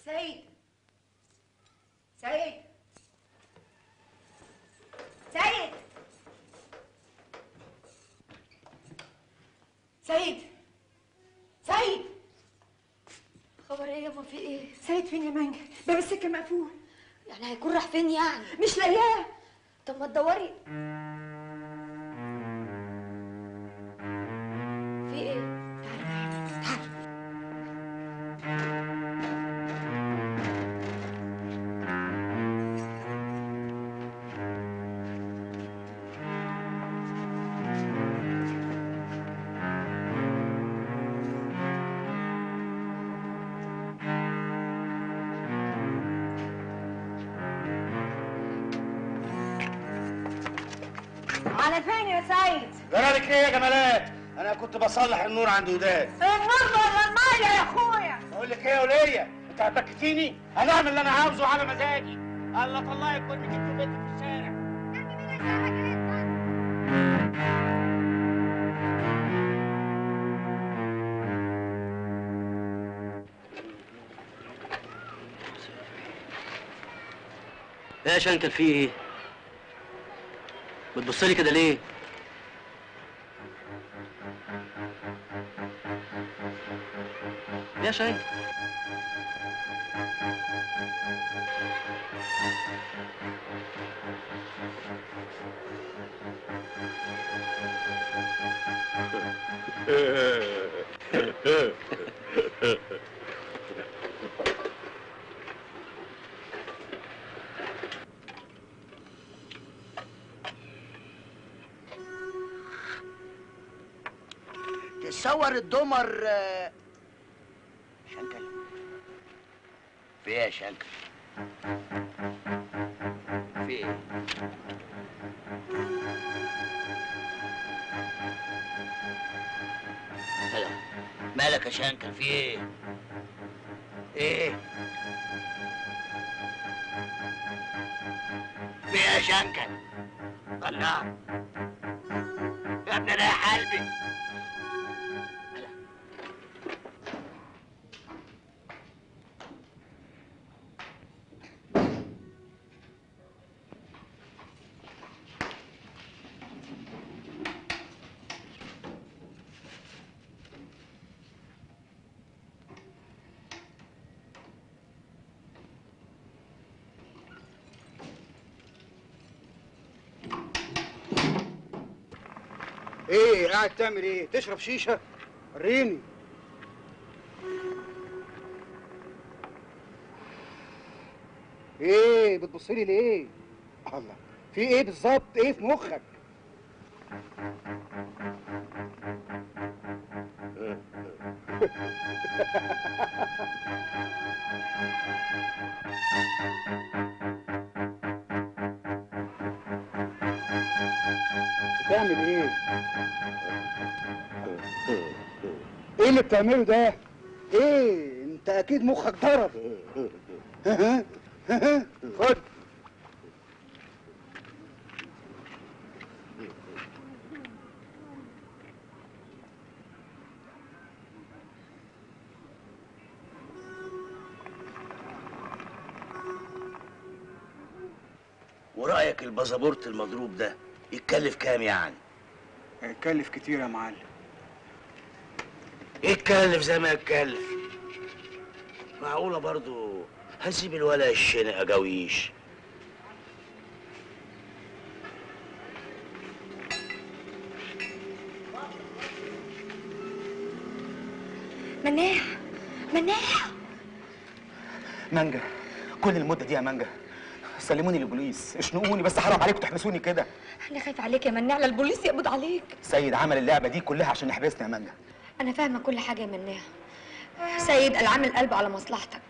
سيد، سيد، سيد، سيد، سيد. خبر ايه يا ماما؟ في ايه؟ سيد فين يا مانجا؟ باب السكة مقفول. يعني هيكون راح فين يعني؟ مش لاقياه. طب ما تدوري. في ايه؟ تعالي تعالي. على فين يا سيد؟ جرالك ايه يا جمالات؟ انا كنت بصلح النور عند وداد. النور ولا المية يا اخويا؟ بقول لك ايه يا وليه؟ انت هتبكتيني؟ هنعمل اللي انا عاوزه على مزاجي. الله طلعك وارميك انت وبنتك في الشارع. ايه يا شنكل في ايه؟ بتبصلي كده ليه؟ يا شنكل تصور الدمر. شنكل، في ايه يا شنكل؟ في ايه؟ هلا مالك يا شنكل؟ في ايه؟ ايه؟ في ايه يا شنكل؟ الله يا ابني رايح قلبي. ايه قاعد تعمل ايه؟ تشرب شيشة؟ وريني. ايه بتبصلي ليه؟ الله، في ايه بالظبط؟ ايه في مخك؟ بتعمل ايه؟ ايه اللي بتعمله ده؟ ايه؟ انت اكيد مخك ضرب. خد. ورأيك البازابورت المضروب ده يتكلف كام يعني؟ يتكلف كتير يا معلم. يتكلف زي ما يتكلف. معقولة برضو هسيب الولا الشنق جويش؟ مناع، مناع، مانجا، كل المدة دي يا مانجا سلموني للبوليس، اشنقوني بس حرام عليكم تحبسوني كده. انا خايفة عليك يا مناع، لا البوليس يقبض عليك. سيد عمل اللعبة دي كلها عشان يحبسني يا مانجا. انا فاهمه كل حاجة يا مناع. سيد قال عامل قلبه على مصلحتك.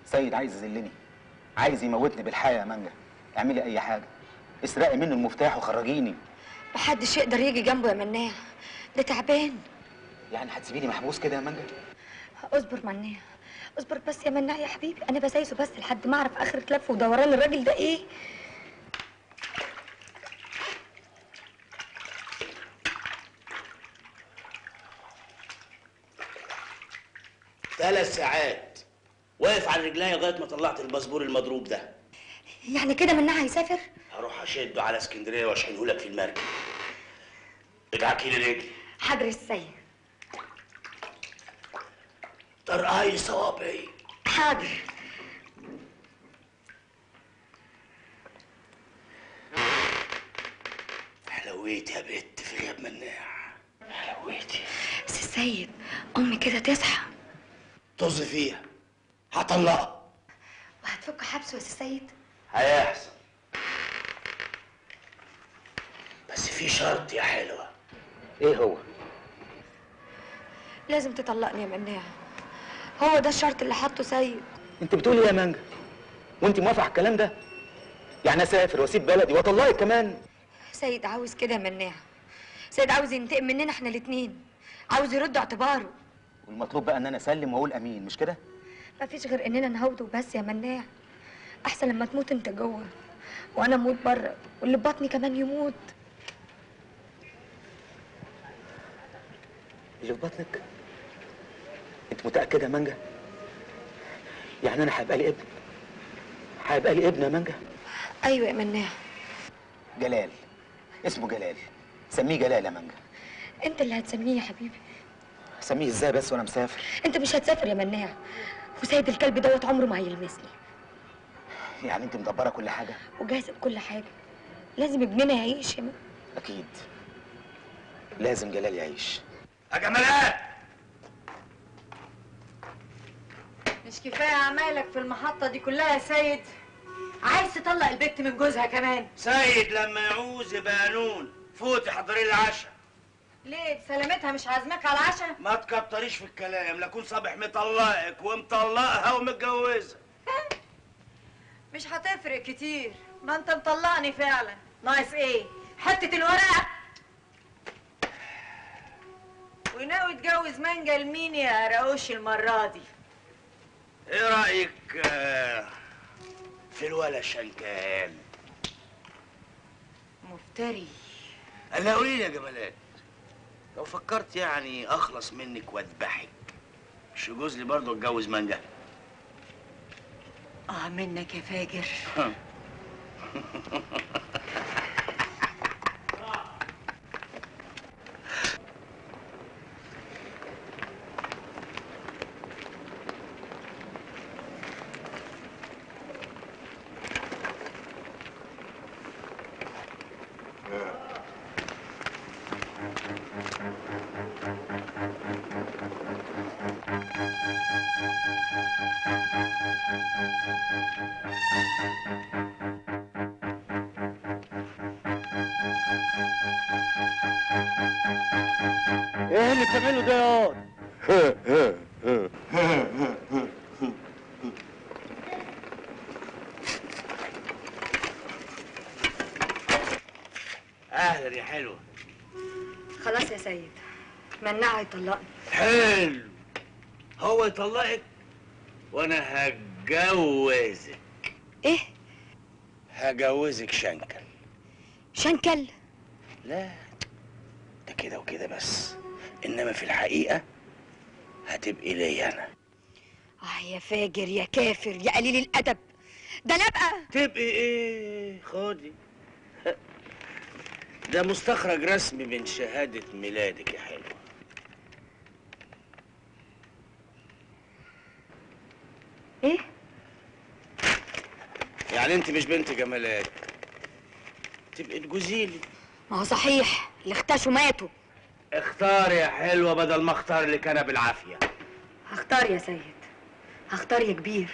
سيد عايز يذلني، عايز يموتني بالحياة يا مانجا. اعملي اي حاجة، اسرقي منه المفتاح وخرجيني. محدش يقدر يجي جنبه يا مناع، ده تعبان. يعني هتسيبيني محبوس كده يا مانجا؟ اصبر مناع، اصبر بس يا مناع يا حبيبي، انا بسايسه بس لحد ما اعرف اخر لف ودوران الراجل ده ايه. ثلاث ساعات واقف على رجلي لغاية ما طلعت الباسبور المضروب ده. يعني كده مناع هيسافر؟ هروح اشده على اسكندرية واشحنه لك في المركب. ادعكي لي رجلي. حاضر السيد. طرقعي صوابعي. حاضر. حلويتي يا بت في غياب مناع. حلويتي. بس السيد امي كده تصحى. طز فيها، هطلقها. وهتفك حبسه يا سيد؟ هيحصل، بس في شرط يا حلوة. ايه هو؟ لازم تطلقني يا مناع، هو ده الشرط اللي حطه سيد. انت بتقولي ايه يا مانجا؟ وانت موافقة على الكلام ده؟ يعني اسافر واسيب بلدي واطلقك كمان؟ سيد عاوز كده يا مناع، سيد عاوز ينتقم مننا احنا الاتنين، عاوز يرد اعتباره. والمطلوب بقى ان انا اسلم واقول امين، مش كده؟ مفيش غير اننا نهوده وبس يا مناع. احسن لما تموت انت جوه وانا اموت بره، واللي في بطني كمان يموت. اللي في بطنك؟ انت متاكدة يا مانجا؟ يعني انا هيبقى لي ابن؟ هيبقى لي ابن يا مانجا؟ ايوه يا مناع. جلال، اسمه جلال، سميه جلال يا مانجا. انت اللي هتسميه يا حبيبي. سميه ازاي بس وانا مسافر؟ انت مش هتسافر يا مناع، وسيد الكلب دوت عمره ما هيلمسني. يعني انت مدبره كل حاجة؟ وجاهزة بكل حاجة. لازم ابننا يعيش يا مناع. اكيد لازم جلال يعيش. يا جمالات، مش كفاية اعمالك في المحطة دي كلها يا سيد؟ عايز تطلق البت من جوزها كمان؟ سيد لما يعوز يبقى قانون. فوتي حضري لي العشاء. ليه بسلامتها مش عازماك على العشاء؟ ما تكتريش في الكلام، لا اكون صابح مطلقك ومطلقها ومتجوزها. مش هتفرق كتير، ما انت مطلقني فعلا. ناقص ايه؟ حتة الورقة. وناوي تجوز مانجا لمين يا راوش المرة دي؟ ايه رأيك في الولا شنكال؟ مفتري. الا قولي لي يا جمالات، لو فكرت يعني اخلص منك واذبحك، مش يجوز لي برضه اتجوز مانجا؟ اه منك يا فاجر. ايه اللي بتعمله ده يا واد؟ اهلا يا حلوة. خلاص يا سيد، منعه يطلقني. حلو، هو يطلقك وانا هتجوزك. ايه؟ هجوزك شنكل. شنكل؟ لا ده كده وكده بس، انما في الحقيقة هتبقي ليا انا. اه يا فاجر يا كافر يا قليل الادب، ده انا ابقى. تبقي ايه؟ خدي ده مستخرج رسمي من شهادة ميلادك يا حلوة. ايه؟ يعني انت مش بنت جمالات تبقي تجوزيلي. ما هو صحيح، اللي اختشوا ماتوا. اختار يا حلوة بدل ما اختار لك انا بالعافية. هختار يا سيد، هختار يا كبير.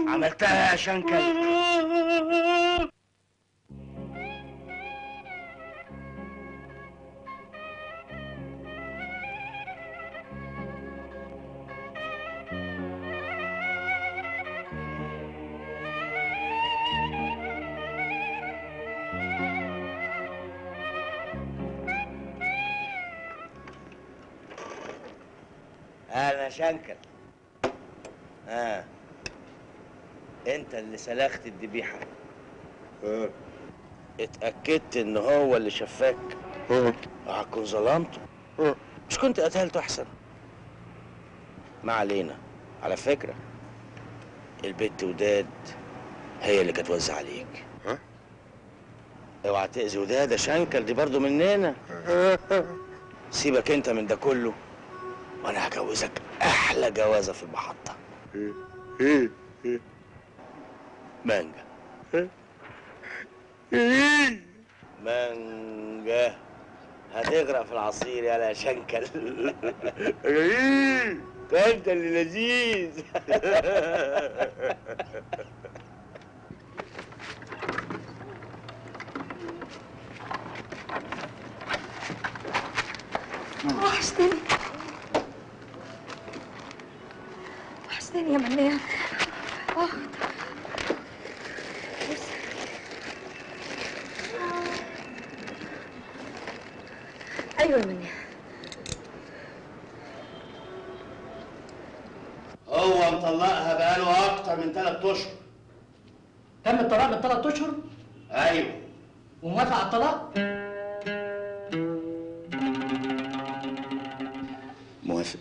عملتها يا شنكل. انا شنكل. انت اللي سلخت الذبيحة. اتاكدت ان هو اللي شفاك؟ هتكون ظلمته. مش كنت قتلته احسن؟ ما علينا. على فكرة البت وداد هي اللي كانت وزع عليك. اوعى تاذي وداد يا شنكل، دي برضه مننا. سيبك انت من ده كله، وانا هجوزك احلى جوازه في المحطة. مانجا. مانجا هتغرق في العصير يا شنكل. ده انت اللي لذيذ. وحشتني وحشتني يا مناع. بص، ايوه يا مناع. هو مطلقها بقاله اكتر من 3 اشهر. تم الطلاق من 3 اشهر؟ ايوه. وموافق على الطلاق؟ موافق.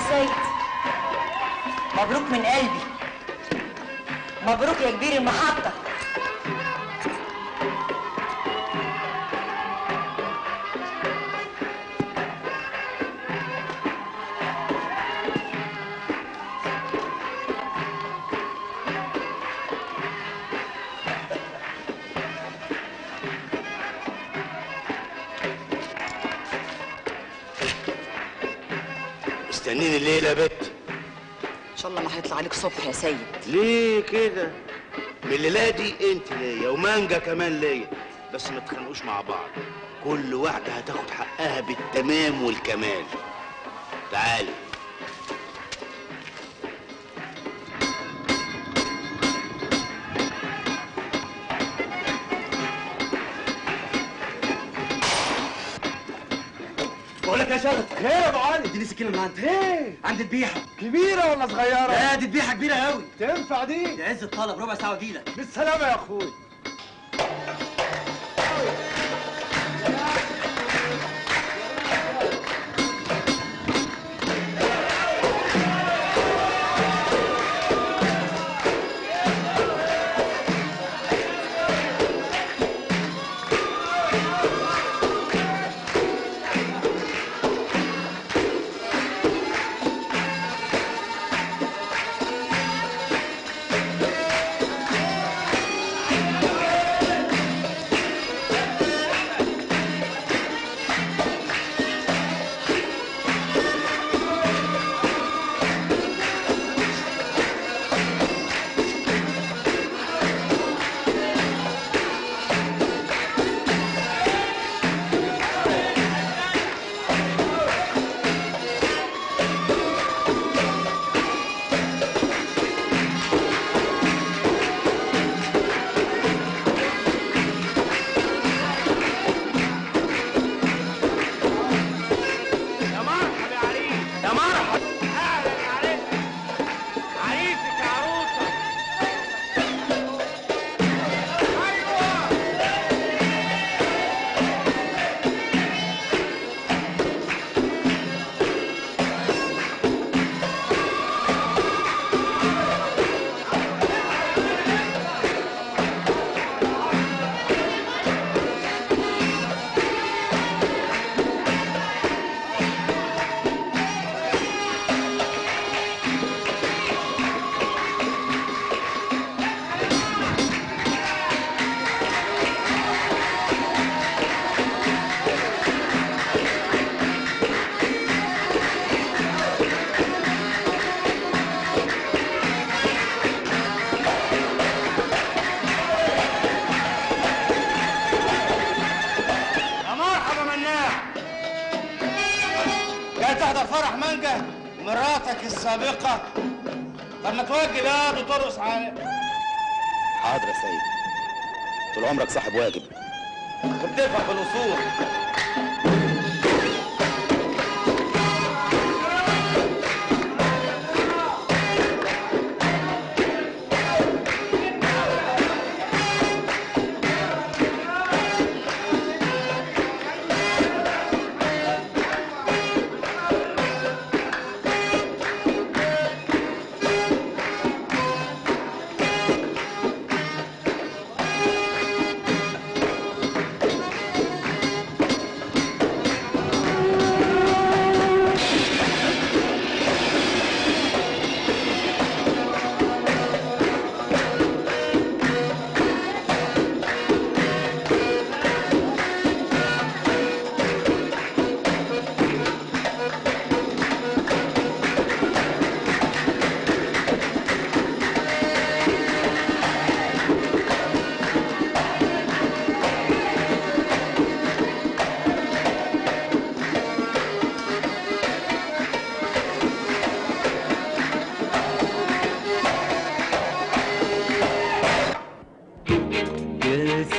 سيد، مبروك من قلبي، مبروك يا كبير المحطة. مستنيني الليلة يا بت. ان شاء الله ما هيطلع عليك صبح يا سيد. ليه كده؟ من الليلة دي انت ليا ومانجا كمان ليا، بس ما تخانقوش مع بعض، كل واحدة هتاخد حقها بالتمام والكمال. تعالي. بقول لك يا شغل. خير يا ابو علي. اديني سكينة من عندك. ايه؟ عند ذبيحة. كبيرة ولا صغيرة؟ لا دي ذبيحة كبيرة قوي. تنفع دي؟ دي عز الطلب، ربع ساعة واجيلك. بالسلامة يا اخوي. مراتك السابقة. طب ما توجب يا وترقص على. حاضر يا سيد، طول عمرك صاحب واجب وبتفهم في الأصول.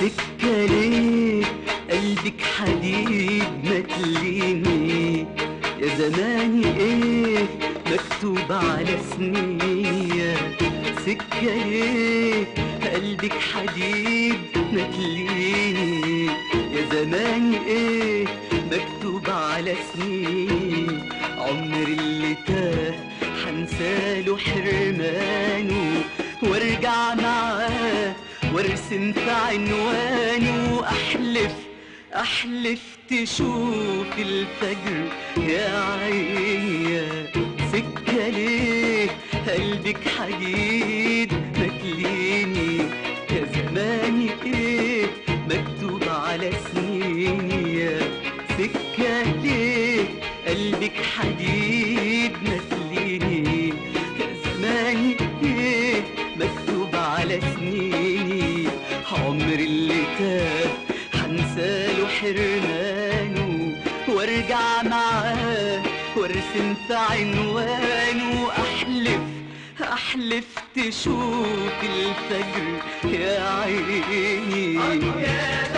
سكة ليه قلبك حديد ما تليني يا زماني، ايه مكتوب على سنية. سكة ليه قلبك حديد ما تليني يا زماني، ايه مكتوب على سنين. عمر اللي تاه حنساله حرمانه، وارجع معاه وارسم في عنوانه. احلف احلف تشوف الفجر يا عيني يا سكة، ليه قلبك حديد متليني يا زماني ايه مكتوب على سنيني، يا سكة ليه قلبك حديد متليني يا زماني ايه مكتوب على سنيني. عمر اللي تاه حنساله حرمانه، وارجع معاه وارسم في عنوانه. احلف احلف تشوف الفجر يا عيني. يا